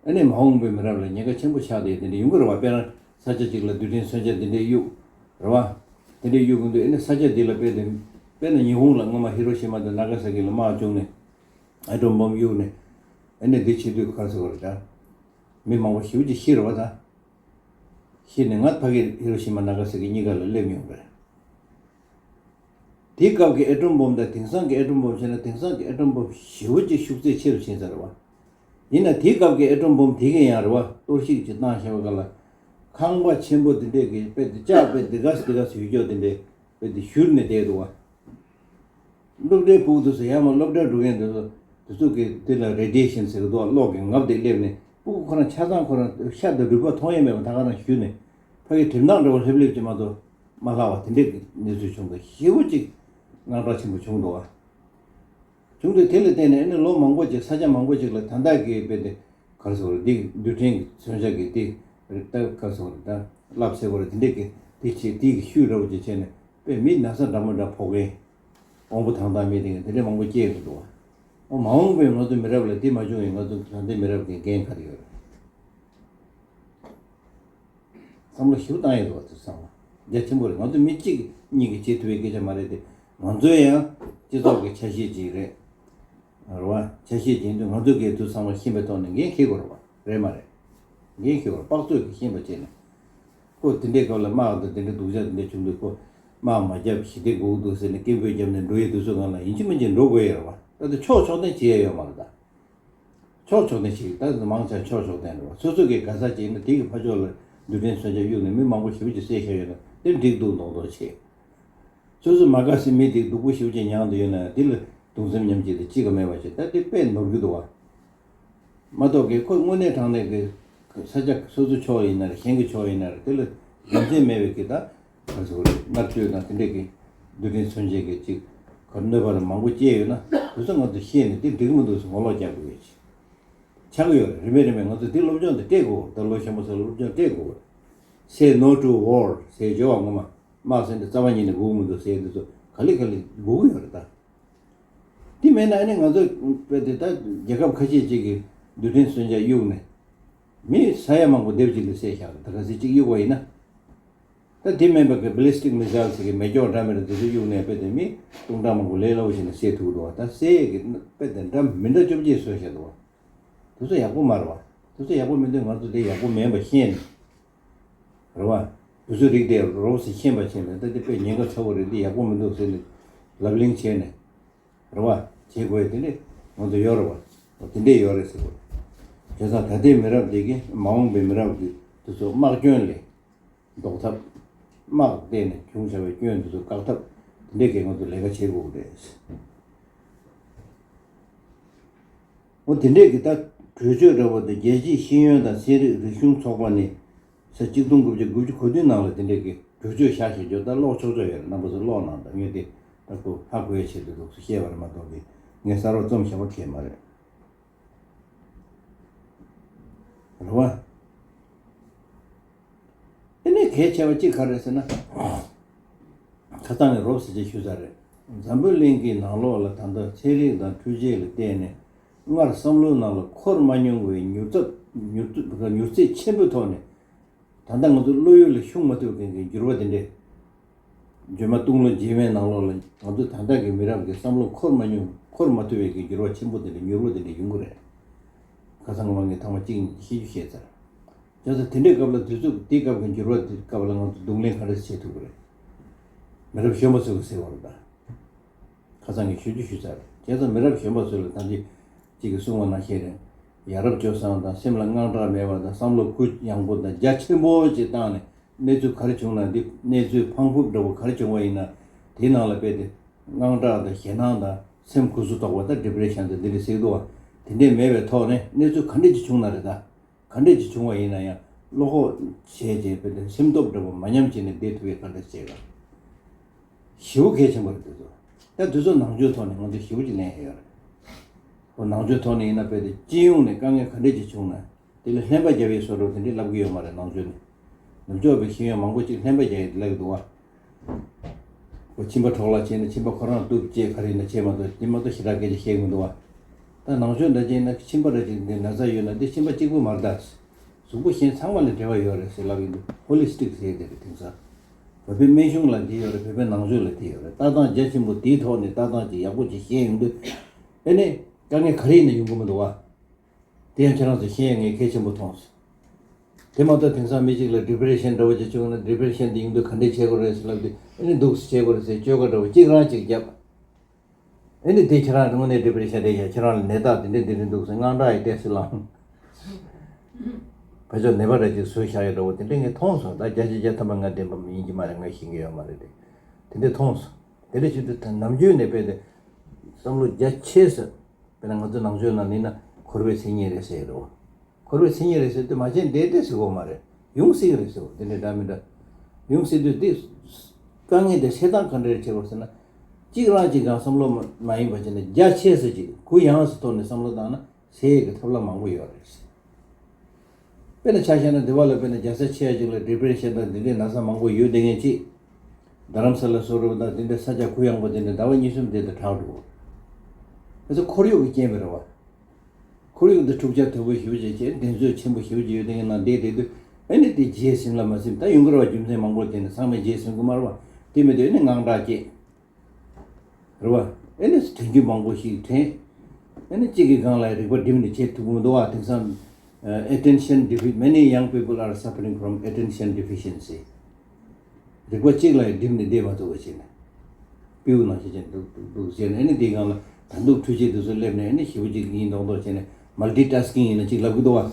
ཨ་ནི་མ་འོངས་པའི་མི་རབས་ལ་ཉེན་ཁ་ཆེན་པོ་ཆགས་ཏེ་དེ་འདྲ་ཡོང་གི་རེད་བ། དཔེར་ན་ས་ཆ་གཅིག་ལ་རྡུལ་ཕྲན་མཚོན་ཆ་འདི་འདྲའི་གཡུག་རེད་བ། དེ་འདྲའི་གཡུག་གི་འདུག་ཨ་ནི་ས་ཆ་འདི་ལ་དཔེ་དེ་དཔེར་ན་ཉི་ཧོང་ལ་སྔོན་མ་ཧི་རོ་ཤི་མ་དང་ན་ག་ས་ཀི་ལ་དམག་བྱུང་ནས་ཨ་ཊོམ་བོམ་གཡུག་ནས་ཨ་ནི་འདི་བྱེད་དུས་ག་རེ་ཟེར་བ་རེད་ད། མི་མང་པོ་ཞེ་པོ་ཅིག་ཤི་རེད་བ་ད། ཤི་ནས་ང་ཕ་གི་ཧི་རོ་ཤི་མ་ན་ག་ས་ཀི་གཉིས་ཀ་ལ་སླེབས་མྱོང་རེད། དེའི་སྐབས་ཀྱི་ཨེ་ཊོམ་བོམ་དང་དེང་སང་གི་ཨེ་ཊོམ་བོམ་བྱས་ན་དེང་སང་གི་ཨེ་ཊོམ་བོམ་ཞེ་པོ་ཅིག་ཤུགས་ཚད་ཆེ་རུ་ཕྱིན་ཚར་བ། ཡིན་ན་དེའི་སྐབས་ཀྱི་ཨེ་ཊོམ་བོམ་དེ་གས་ཡང་རེད་བ་གཏོར་བཤིག་ཅིག་བཏང་བཞག་པ་ག་ལ། ཁང་པ་ཆེན་པོ་དེ་འདྲས་ཀྱི་དཔེ་དེ་ལྕགས་དཔེ་དེ་ག་སེ་དེ་ག་སེ་ཡོད་ཀྱོག་དེ་འདྲས་དཔེ་དེ་བཞུར་ནས་བསྡད་འདུག་བ། སློབ་གྲྭའི་ཕྲུ་གུ་དེ་ཚོ་ཡང་མ་སློབ་གྲྭར་འགྲོ་མཁན་དེ་ཚོ་དེ་ཚོ་གི་དེ་ལ་རེ་ཌི་ཡེ་ཤན་ཟེར་གི་འདུག་བ་གློག་གི་ངབ་དེ་སླེབས་ནས་སྤུ་གུ་ཁོ་རང་ཆ་ཚང་ཁོ་རང་ཤ་དང་རུས་པ་མཐོང་ཡས་མེད་པ་ད་ག་རང་བཞུར་ནས་ཕ་གི་གྲིབ་ནག་འདྲ་བོ་ལྷེབ་ལྷེབ་ཅིག་མ་གཏོགས། མ་ལྷག་པ་དེ་འདྲའི་གནས་ཚུལ་བྱུང་འདུག་ཞེ་པོ་ཅིག་དངངས་སྐྲག་ཆེན་པོ་བྱུང་འདུག་བ། བྱུང་དུས་དེ་ལ་བརྟེན་ནས་ཨ་ནི་ལོ་མང་པོ་ཅིག་ས་ཆ་མང་པོ་ཅིག་ལ་ད་ལྟ་གི་དཔེ་དེ་ག་རེ་ཟེར་དགོས་རེད་འདི་རྡུལ་ཕྲན་གྱི་མཚོན་ཆ་གི་དེ་ད་ག་རེ་ཟེར་དགོས་རེད་ད་རླབས་ཟེར་དགོས་རེད་དེ་འདྲའི་གི་དེ་བྱེད་དེ་གི་ཤུལ་འདྲ་བོ་ཅིག་བྱས་ནས་དཔེ་མི་ན་ཚ་འདྲ་མོ་འདྲ་ཕོག་གིན་དབང་པོ་དྭངས་དྭངས་མི་དེ་གི་དེ་འདྲའི་མང་པོ་སྐྱེས་ཡོང་གི་འདུག་བ། ཨོ་མ་འོངས་པའི་ང་ཚོ་མི་རབས་ལ་དེ་མ་བྱུང་བའི་ང་ཚོ་ད་ལྟའི་མི་རབས་ཀྱི་འགན་ག་རེ་ཡོད་རེད། བསམ་བློ་ཞིབ་བཏང་ཡས་འདུག་བ་དེ་བསམ་བློ་རྒྱ་ཆེན་པོ་རེད། ང་ཚོ་མི་གཅིག་གཉིས་ཀྱིས་བྱེད་ཐུབ་པའི་སྐད་ཆ་མ་རེད་དེ། ང་ཚོ་ཡང་སྤྱི་ཚོགས་ཀྱི་ཆ་ཤས་ཅིག་རེད། རེད་བ། ཆ་ཤས་ཅིག་ཡིན་དུས་ང་ཚོ་གིས་དུས་ཚང་མ་ཤེས་པའི་ཐོག་ནས་འགན་འཁྱེར་དགོས་རེད་བ། རེད་མ་རེད། འགན་འཁྱེར་དགོས་རེད། དཔག་ཚོད་ཀྱིས་ཤེས་པ་བྱས་ནས། ཁོ་དེ་འདྲའི་སྐབས་ལ་དམག་དང་དེ་འདྲའི་སྡུག་ཅག་དེ་འདྲ་བྱུང་དུས་ཁོ་དམག་མ་བརྒྱབ་ཞི་བདེ་དགོས་ཀྱི་འདུག་ཟེར་ནས་སྐད་འབོད་བརྒྱབ་ནས་འགྲོ་ཡི་དུས་ཚོད་སྒང་ལ་ཡིན་གཅིག་མིན་གཅིག་འགྲོ་དགོས་ཡོད་རེད་བ། ད་དུང་ཕྱོགས་ཕྱོགས་འཐེན་བྱེད་ཡ་ཡོད་མ་རེད་ད། ཕྱོགས་ཕྱོགས་འཐེན་ཞིག་ད་མང་ཆེ་ཕྱོགས་ཕྱོགས་འཐེན་རེད་བ། སོ་སོ་གི་ག་ས་ཅིག་ཡིན་ན་དེ་གི་ཕ་ཕྱོགས་ལ་རྡུལ་ཕྲན་མཚོན་ཆ་གཡུགས་ནས་མི་མང་པོ་ཞེ་པོ་ཅིག་བསད་བཞག་ཡོད་ན་དེ་འགྲིག་འདུག་མདོག་མདོག་བྱེད། སོ་སོ་མ་དགའ་སའི་མི་དེ་སྡུག་པོ་ཞེ་པོ་ཅིག་མྱངས་བསྡད་ཡོད་ན་དེ་ལ་གདུང་སེམས་མཉམ་སྐྱེད་དེ་ཅི་ག་མེད་པ་ཞིག་ད་དེ་དཔེ་ནོར་རྒྱུ་འདུག་བ། མ་གཏོགས་ཀྱི་ཁོ་དངོས་གནས་དྲང་གནས་ཀྱི་ས་ཆ་སོ་སོ་ཕྱོགས་ཡིན་ན་རེད་གཞན་གྱི་ཕྱོགས་ཡིན་ན་རེད་དེ་ལ་རྒྱུ་མཚན་མེད་པའི་གི་ད། ང་ཚོ་མནར་གཅོད་དང་དེ་འདྲས་ཀྱི་རྡུལ་ཕྲན་མཚོན་ཆའི་གི་ཅིག་ག་གནོད་པ་རེ་མང་པོ་སྐྱེལ་ཡོད་ན་དེ་ཚོ་ང་ཚོ་ཤེས་ནས་དེ་འགྲིག་མི་འདུག་ཟེར་ངོ་ལོག་རྒྱག་དགོས་ཡོད་ཅིག་ཆགས་ཀྱི་ཡོད་རེད། རིམ་པས་རིམ་པས་ང་ཚོ་དེ་སློབ་སྦྱོང་དེ་སྤྲད་དགོས། ད་ལོ་གཞོན་པ་ཚོ་ལ་སློབ་སྦྱོང་སྤྲད་དགོས། Say no to war ཟེར་བརྗོད་པ་ངོ་མ་དམག་ཟེར་འདི་རྩ་བ་ཉིད་ནས་དགོས་ཀྱི་མི་འདུག་ཟེར་འདི་ཚོ་ག་ལེ་ག་ལེ་དགོས་ཀྱི་ཡོད་རེད་ད། དེ་མེད་ན་ཨ་ནི་ང་ཚོ་དཔེ་དེ་ད་རྒྱལ་ཁབ་ཁ་ཤས་ཅིག་གིས་རྡུལ་ཕྲན་མཚོན་ཆ་གཡུགས་ནས་མི་ས་ཡ་མང་པོ་སྡེབ་གཅིག་ལ་བསད་བཞག་རེད། ད་ག་ཚོད་ཅིག་གཡུགས་པ་ཡིན་ན། ད་དེ་མིན་པ་གི་བྷེ་ལི་སི་ཊིག་མི་སི་ལ་ཟེར་གི་མེ་སྒྱོགས་འདྲ་མི་འདྲ་དེ་ཚོ་གཡུག་ནས་དཔེ་དེ་མི་སྟོང་ཕྲག་མང་པོ་ལས་སླ་པོ་བྱས་ནས་བསད་ཐུབ་འདུག་བ། ད་བསད་ཡས་ཀྱི་དཔེ་དེ་འདྲ་མི་འདྲ་བཅོ་བརྒྱད་བཟོས་བཞག་འདུག་བ། དེ་ཚོ་ཡག་པོ་མ་རེད་བ། དེ་ཚོ་ཡག་པོ་མི་འདུག་ང་ཚོ་དེ་ཡག་པོ་མིན་པ་ཤེས་ནས། རེད་བ། དེ་ཚོའི་རིགས་དེ་རོབ་ཙམ་ཤེས་པ་བྱས་ནས་ད་དེ་དཔེ་ཉེན་ཁ་ཚ་བོ་རེད། འདི་ཡག་པོ་མི་འདུག་ཟེར་ནས་ལབ་གླེང་བྱས་ནས། རེད་བ། བྱེད་དགོས་དེ་འདྲས་ང་ཚོ་ཡོད་རེད་བ། དེ་འདྲས་ཡོད་རེད་ཟེར་བ། བྱས་ཙང་ད་ལྟའི་མི་རབས་འདི་གི་མ་འོངས་པའི་མི་རབས་ཀྱི་དེ་ཚོ་དམག་སྐྱོན་ལས་ཟློག་ཐབས། དམག་བལྟས་ནས་བྱུང་བྱ་བའི་སྐྱོན་དེ་ཚོ་བཀག་ཐབས་དེ་འདྲས་ཀྱི་ང་ཚོ་ལས་ཀ་བྱེད་དགོས་ཀྱི་རེད། འོ་དེ་འདྲས་ཀྱི་ད་གྲོས་ཆོད་འདྲ་བོ་དེ་རྒྱལ་སྤྱིའི་ཤེས་ཡོན་དང་ཚན་རིག་རིག་གཞུང་ཚོགས་པ་ནས་ཟེར་གཅིག་སྟོང་དགུ་བརྒྱ་དགུ་བཅུ་གོ་བདུན་ནང་ལ་དེ་འདྲས་ཀྱི་གྲོས་ཆོད་བཞག་བཞག་རྒྱུ་ད་ཀློག་ཆོག་ཆོག་ཡོད་རེད། རྣམ་པ་ཚོ་ཀློག་གནང་དང་། ངས་དེ་ད་ཁོ་ཧ་གོ་ཡ་ཆེད་དུ་ལོགས་སུ་བཤད་པ་རེད་མ་གཏོགས་ཀྱི་ངས་གསར་བ་རྩོམ་བཞག་པ་གས་མ་རེད། རེད་བ། དེ་ནས་གལ་ཆེ་བ་གཅིག་ག་རེད་ཟེར་ན། ཁ་སང་ནས་རོབ་ཙམ་ཅིག་ཞུས་ཚར་རེད། འཛམ་བུ་གླིང་གི་ནང་ལོགས་ལ་ད་ལྟ་ཚན་རིག་དང་འཕྲུལ་ཆས་ལ་བརྟེན་ནས་སྔར་བསམ་བློའི་ནང་ལ་འཁོར་མ་མྱོང་བའི་མྱུར་ཚད་མྱུར་ཚད་མྱུར་ཚད་ཆེན་པོའི་ཐོག་ནས་ད་ལྟ་ང་ཚོ་བློ་ཡུལ་ལ་ཤོང་མ་ཐུབ་མཁན་གྱི་འགྱུར་བ་དེ་འདྲས། འཇོན་མ་སྟོང་ལོ་རྗེས་མའི་ནང་ལོགས་ལ་ང་ཚོ་ད་ལྟ་གི་མི་རབས་ཀྱི་བསམ་བློ་འཁོར་མ་མྱོང་འཁོར་མ་ཐུབ་པའི་གི་འགྱུར་བ་ཆེན་པོ་དེ་འདྲ་མྱུར་བ་དེ་འདྲ་ཡོང་གི་རེད། ཁ་སང་ང་ངས་ཐེངས་མ་གཅིག་གཉིས་ཤེས་རྒྱུ་བཤད་ཚར། བྱས་ཙང་དེ་འདྲའི་སྐབས་ལ་དུས་ཚོད་དེའི་སྐབས་ཀྱི་འགྱུར་བ་དེའི་སྐབས་ལ་ང་ཚོ་གདོང་ལེན་ག་རེ་བྱེད་ཐུབ་ཀྱི་རེད། མི་རབས་གཞོན་པ་ཚོ་གི་ཟེར་བ་རེད་ད། ཁ་སང་གི་ཞུ་རྒྱུ་ཞུས་ཚར། བྱས་ཙང་མི་རབས་གཞོན་པ་ཚོ་ལ་ད་ཅི་གཅིག་གིས་གསུངས་པ་ནང་བཞིན་རེད། ཡ་རབས་སྤྱོད་བཟང་དང་སེམས་ལ་དངངས་སྐྲག་མེད་པ་དང་བསམ་བློ་གུ་ཡངས་པོ་དང་རྒྱ་ཆེན་པོ་ཅིག་བཏང་ནས་གནས་ཚུལ་ག་རེ་བྱུང་ན་འདི་གནས་ཚུལ་ཕངས་ཕུབ་འདྲ་བོ་ག་རེ་བྱུང་བ་ཡིན་ན་དེའི་ནང་ལ་དཔེ་དེ་དངངས་སྐྲག་དང་ཞེད་སྣང་དང་སེམས་ཁུ་སུ་ལྟོགས་པ་དང་ཌི་པི་རེ་ཤན་དང་འདི་འདྲ་ཟེར་གི་འདུག་བ། དེ་འདྲས་མེད་པའི་ཐོག་ནས་གནས་ཚུལ་ག་འདྲས་ཅིག་བྱུང་ན་རེད་ད། ག་འདྲས་ཅིག་བྱུང་བ་ཡིན་ན་ཡང་བློ་ཁོག་བྱས་རྗེས་དཔེ་དེ་སེམས་སྟོབས་འདྲ་བོ་མ་ཉམས་བྱས་ནས་བསྡད་ཐུབ་ཡས་ག་འདྲས་བྱེད་ག་ཞེ་པོ་གལ་ཆེན་པོ་རེད་འདུག་ཟེར། ད་དུས་ཚོད་ནང་ཆོས་ཐོག་ནས་ང་ཚོས་ཞེ་པོ་ཅིག་ལེན་ཡས་ཡོད་རེད། ཁོ་ནང་ཆོས་ཐོག་ནས་ཡིན་ན་དཔེ་དེ་སྤྱི་ཡོངས་ནས་དཀའ་ངལ་ག་འདྲས་ཅིག་བྱུང་ན་དེ་ལ་ལྷན་པ་རྒྱབ་ཡས་བཟོ་འདྲ་དེ་འདྲས་ལབ་གི་ཡོད་མ་རེད། ནང་ཆོས་ནས་ནུབ་ཕྱོགས་པའི་ཤེས་ཡོན་མང་པོ་ཅིག་ལྷན་པ་རྒྱག་ཡས་དེ་ལབ་ཀྱི་འདུག་བ། ཁོ་མཆིན་པ་འཕྲོག་བརླག་བྱས་ནས་མཆིན་པ་ཁོ་རང་གཏུབ་བྱས་ག་རེ་ཡིན་ན་བྱས་མ་གཏོགས་དེ་མ་གཏོགས་ཞེ་དྲག་སྐད་ཆ་བཤད་གི་མི་འདུག་བ། ད་ནང་ཆོས་འདྲ་ཅིག་ཡིན་ན་མཆིན་པ་འདྲ་ཅིག་འདི་ན་ཚ་ཡོད་ན་འདི་མཆིན་པ་གཅིག་པུ་མ་རེད་ད། གཟུགས་པོ་གཞན་ཚང་མ་ལ་འབྲེལ་བ་ཡོད་རེད་ཟེར་ལབ་ཡིན་འདུག་ཧོ་ལི་སི་ཊིག་ཟེར་དེ་རེད་དེང་སང་། བོད་པའི་སྨན་གཞུང་ལ་འདི་ཡོད་རེད། བོད་པའི་ནང་ཆོས་ལ་འདི་ཡོད་རེད། ལྟ་སྟངས་རྒྱ་ཆེན་པོ་དེའི་ཐོག་ནས་ལྟ་སྟངས་ཅིག་ཡག་པོ་ཅིག་བཤད་ཡོང་དུས་ཨེ་ནས་དཀའ་ངལ་ག་རེ་ཡིན་ན་ཡོང་གི་མི་འདུག་བ། དེ་ཡང་ཁྱེད་རང་ཚོས་ཤེས་ཡ་ངས་གལ་ཆེན་པོ་མཐོང་སོང་། དེ་མ་གཏོགས་དེང་སང་མི་གཅིག་ལ་ཌི་པི་རེ་ཤན་འདྲ་བོ་ཅིག་བྱུང་ན་ཌི་པི་རེ་ཤན་དེ་ཡོང་དུས་ག་འདྲས་བྱེད་དགོས་རེད་ཟེར་ལབ་དུས་ཨེ་ནི་འདུག་སེ་བྱེད་དགོས་རེད་ཟེར་བཅོས་ཁ་འདྲ་བོ་གཅིག་རང་གཅིག་བརྒྱབ། ཨེ་ནི་དེ་ཁྱེད་རང་དངོས་གནས་ཌི་པི་རེ་ཤན་རེད་ཡ། ཁྱེད་རང་ལ་ནད་རྟགས་དེ་འདྲས་དེ་འདྲས་འདུག་ཟེར་དངངས་སྐྲག་ཡི་ཏོག་ཙམ་ལངས། ཕར་ཕྱོགས་ནད་པ་འདྲ་ཅིག་བཟོས་བཞག་ཡོད་འདྲ་བོ་དེ་འདྲས་ངས་མཐོང་སོང་། ད་བརྒྱ་ཆ་བརྒྱ་ཐམ་པ་ང་བདེན་པ་མི་ཡིན་གྱི་མ་རེད། ང་ཤེས་ཀྱི་ཡོད་མ་རེད་དེ། དེ་འདྲས་མཐོང་སོང་། དེ་འདྲས་བྱེད་དུས་ད་ནམ་རྒྱུན་ནས་དཔེ་དེ་བསམ་བློ་རྒྱ་ཆེ་ས། དཔེར་ན་ང་ཚོ་ནང་ཆོས་ནང་ནི་ན་འཁོར་བའི་མཚན་ཉིད་རེད་ཟེར་རོ། འཁོར་བའི་མཚན་ཉིད་རེད་ཟེར་དུས་མ་བྱན་འདས་འདས་ཟེར་གོ་མ་རེད། ཡོང་སྲིད་རེད་ཟེར་བ་དེ་འདྲ་འདྲ་མི་འདྲ། ཡོང་སྲིད་དུས་དེ་དཀའ་ངལ་དེ་སེལ་སྟངས་ག་འདྲ་རེད་བྱེད་པ་ཟེར་ན། གཅིག་རང་གཅིག་གང་བསམ་བློ་མ་མ་ཡིན་པ་བྱས་ན་རྒྱ་ཆེ་ས་ཅིག་གུ་ཡངས་སུ་ཐོག་ནས་བསམ་བློ་བཏང་ན་སེལ་ཡས་ཀྱི་ཐབས་ལམ་མང་པོ་ཡོད་རེད། དཔེར་ན་ཆ་བཞག་ན་འདི་བ་ལ་དཔེར་ན་རྒྱལ་ས་ཆེ་ཡ་ཅིག་ལ་ཌི་པི་རེ་ཤན་དང་འདི་འདྲའི་ན་ཚ་མང་པོ་ཡོད་བསྡད་མཁན་ཅིག་རྡ་རམ་ས་ལ་སོགས་རུ་དང་དེ་འདྲའི་ས་ཆ་གུ་ཡངས་པོ་དེ་འདྲ་ཟླ་བ་གཉིས་གསུམ་དེ་འདྲ་དྲག་འགྲོ། དེ་ཚོ་ཁོར་ཡུག་གི་རྐྱེན་པས་རེད་བ། ཁོར་ཡུག་འདི་འཁྲུག་ཆ་དོད་པོ་ཞེ་པོ་ཅིག་བྱས་གདེང་ཚོད་ཆེན་པོ་ཞེ་པོ་ཅིག་ཡོད་དེ་ཡིན་ན་འདས་དེ་དུས་ཨེ་ནི་དེ་རྗེས་ཟིན་ལ་མ་ཟིན་ད་ཡོང་གི་རེད་བ། རྒྱུ་མཚན་མང་པོ་དེ་ནི་ཚང་མས་རྗེས་ཟིན་གི་མ་རེད་བ། དེ་མི་དུས་ཨེ་ནི་དངངས་སྐྲག་སྐྱེས། རེད་བ། ཨེ་ནི་དོན་རྒྱུ་མང་པོ་ཞིག་དྲན། ཨེ་ནི་གཅིག་གི་སྒང་ལ་རིག་པ་སྒྲིམ་ནས་བྱེད་ཐུབ་མི་འདུག་བ། དེང་སང་attention defi- many young people are suffering from attention deficiency. རིག་པ་གཅིག་ལ་ཡང་སྒྲིམ་ནས་བསྡད་མ་ཐུབ་པ་བྱས་ནས། སྤྲེའུ་ནང་བཞིན་བྱས་འདུག་འདུག་འདུག་བྱས་ནས་ཨེ་ནི་དེའི་སྒང་ལ་ད་འདུག་འཕྲུལ་ཆས་དེ་ཚོ་སླེབས་ནས་ཨེ་ནི་ཞེ་པོ་ཅིག་ཡིན་མདོག་མདོག་བྱས་ནས་མལ་ཊི་ཊཱ་སི་ཀིང་ཡིན་ན་ཅིག་ལབ་གི་འདུག་བ།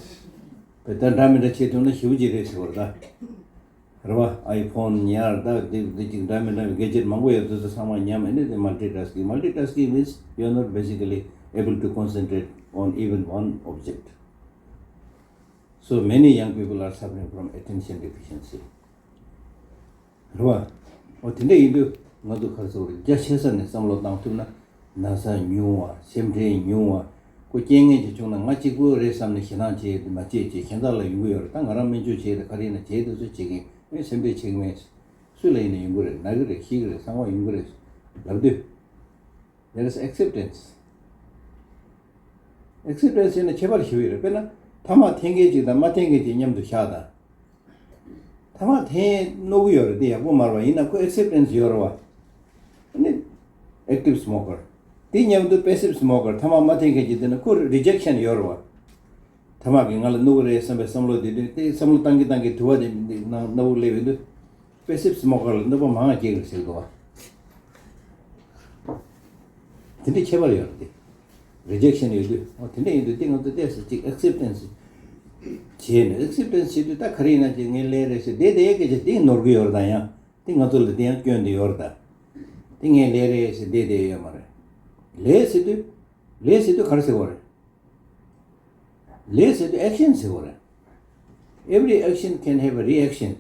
བས་ད་འདྲ་མི་འདྲ་བྱེད་ཐུབ་ན་ཞེ་པོ་ཅིག་རེད་ཟེར་བ་རེད་ད། རེད་བ། ཨའི་ཕོན་ཉར་ད་དེ་དེ་ཅིག་འདྲ་མི་འདྲ་གེ་ཇེཊ་མང་པོ་ཡོད་དེ་ཚོ་ཚང་མ་ཉམས། ཨེ་ནི་དེ་མལ་ཊི་ཊཱ་སི་ཀིང་། མལ་ཊི་ཊཱ་སི་ཀིང་means you are not basically able to concentrate on even one object. So many young people are suffering from attention deficiency. རེད་བ། འོ་དེ་འདྲ་ཡིན་དུས་ང་ཚོ་ག་རེ་ཟེར་དགོས་རེད། རྒྱ་ཆེ་ས་ནས་བསམ་བློ་བཏང་ཐུབ་ན་ན་ཚ་ཉུང་བ། སེམས་ཁྲལ་ཉུང་བ། ཁོ་རྐྱེན་ངན་ཅིག་བྱུང་ན་ང་གཅིག་པུ་རེད་བསམ་ནས་ཞེད་སྣང་བྱེད་མ་བྱེད་ཅེས་གཞན་དག་ལ་ཡོང་གི་ཡོད་རེད། ད་ང་རང་སྨན་བཅོས་བྱེད་དང་ག་རེ་ཡིན་ན་བྱེད་དུས་ཚོད་བྱེད་མཁན་ཨེ་སེམས་ཁྲལ་བྱེད་མཁན་སུ་ལ་ཡིན་ན་ཡོང་གི་རེད། ན་གི་རེད། ཤི་གི་རེད། གསང་བ་ཡོང་གི་རེད་ལབ་དུས། There is acceptance. ཨེག་སེབ་ཊེན་སི་ཟེར་ན་ཁྱད་པར་ཞེ་པོ་ཡོད་རེད། དཔེར་ན་ཐ་མག་འཐེན་མཁན་ཅིག་དང་མ་འཐེན་མཁན་ཅིག་མཉམ་དུ་བཞག་དང་། ཐ་མག་འཐེན་མནོ་གི་ཡོད་རེད། དེ་ཡག་པོ་མ་རེད་བ། ཡིན་ན་ཁོ་ཨེག་སེབ་ཊེན་སི་ཡོད་རེད་བ། ཨ་ནི་ཨེག་ཊིབ་སི་མོ་ཀར། དེ་མཉམ་དུ་པེ་སིབ་སི་མོ་ཀར། ཐ་མག་མ་འཐེན་མཁན་ཅིག་དེ་ན་ཁོ་རི་ཇེག་ཤན་ཡོད་རེད་བ། ཐ་མག་གིས་ང་ལ་གནོད་གི་རེད་བསམ་པའི་བསམ་བློ་དེ་དུས། དེ་བསམ་བློ་བཏང་གི་བཏང་གི་དུ་བ་དེ་ནང་སྣ་བུག་སླེབས་ཡོང་དུས། པེ་སིབ་སི་མོ་ཀར་ལ་གནོད་པ་མང་བ་སྐྱེལ་གི་ཟེར་འདུག་བ། དེ་འདྲའི་ཁྱད་པར་ཡོད་རེད་དེ། རི་ཇེག་ཤན་ཡོད་དུས། ཨོ་དེ་འདྲ་ཡིན་དུས་དེ་ང་ཚོ་ཏོག་ཙམ་ཅིག་ཨེག་སེབ་ཊེན་སི་བྱས་ནས། ཨེག་སེབ་ཊེན་སི་བྱེད་དུས་ད་ག་རེ་ཡིན་ན་ཅིག་ངས་ལས་རེད་ཟེར་བསྡད་བསྡད་ཡས་སྐད་ཆ་དེ་ནོར་གི་ཡོད་རེད་ད། ཡང་དེ་ང་ཚོ་ལ་དེ་ཡང་སྐྱོན་དེ་ཡོད་རེད་ད། དེ་ངས་ལས་རེད་ཟེར་བསྡད་བསྡད་ཡས་ཡོད་མ་རེད། ལས་ཟེར་དུས། ལས་ཟེར་དུས་ག་རེ་ཟེར་དགོས་རེད། ལས་ཟེར་དུས་ཨེག་ཤན་ཟེར་དགོས་རེད། Every action can have a reaction.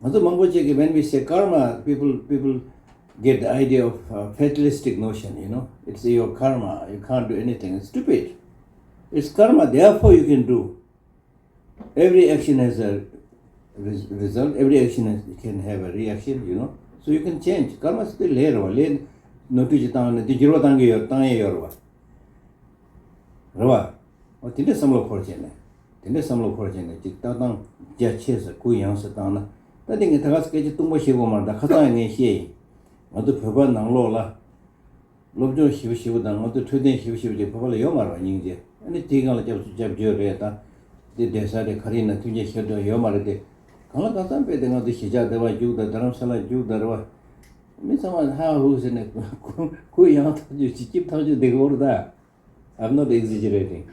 ང་ཚོ་མང་པོ་ཅིག་གིས། when we say karma, people, people get the idea of, uh, fatalistic notion, you know. It's your karma, you can't do anything. It's stupid. It's karma, therefore you can do. Every action has a res- result, every action has, can have a reaction, you know. So you can change. ཀརྨ་ཟེར་དེ་ལས་རེད་བ། ལས་ནོར་འཁྲུལ་ཅིག་བཏང་ནས་དེ་འགྱུར་བ་གཏང་གི་ཡོད། གཏང་ཡས་ཡོད་རེད་བ། རེད་བ། འོ་དེ་འདྲའི་བསམ་བློ་འཁོར་བྱས་ནས། དེ་འདྲའི་བསམ་བློ་འཁོར་བྱས་ནས་ཅིག་ལྟ་སྟངས་རྒྱ་ཆེ་ས་གུ་ཡངས་ས་བཏང་ན། ད་དེ་ངས་ད་ག་ས་སྐད་ཆ་སྟོང་པ་བཤད་དགོས་མ་རེད། ད་ཁ་སང་ཡང་ངས་བཤད་ཡིན། ང་ཚོ་བོད་པ་ནང་ལོགས་ལ། སློབ་སྦྱོང་ཞེ་པོ་ཞེ་པོ་དང་ང་ཚོ་འཕྲོད་བསྟེན་ཞེ་པོ་ཞེ་པོ་ཅིག་བོད་པ་ལ་ཡོད་མ་རེད་བ། སྙིང་རྗེ། ཨ་ནི་དེའི་སྒང་ལ་སྐྱབས་སུ་སྐྱབས་བཅོལ་རེད་ད། དེ་བསྡད་ས་རེད། ག་རེ་ཡིན་ན་མཐུན་རྐྱེན་ཞེ་དྲག་ཡོད་མ་རེད་དེ། གང་ལ་གང་འཚམ་དཔེ་དེ་ང་ཚོ་གཞིས་ཆགས་བསྡད་པ་རྒྱུགས་དང་རྡ་རམ་ས་ལ་རྒྱུགས་དང་རེད་བ། མི་ཚང་མ་ཧ་ཧུ་ཟེར་ནས་གུ་གུ་ཡངས་ཐག་ཆོད་ཅིག་སྐྱིད་ཐག་ཆོད་བསྡད་ཀྱི་ཡོད་རེད་ད། I'm not exaggerating.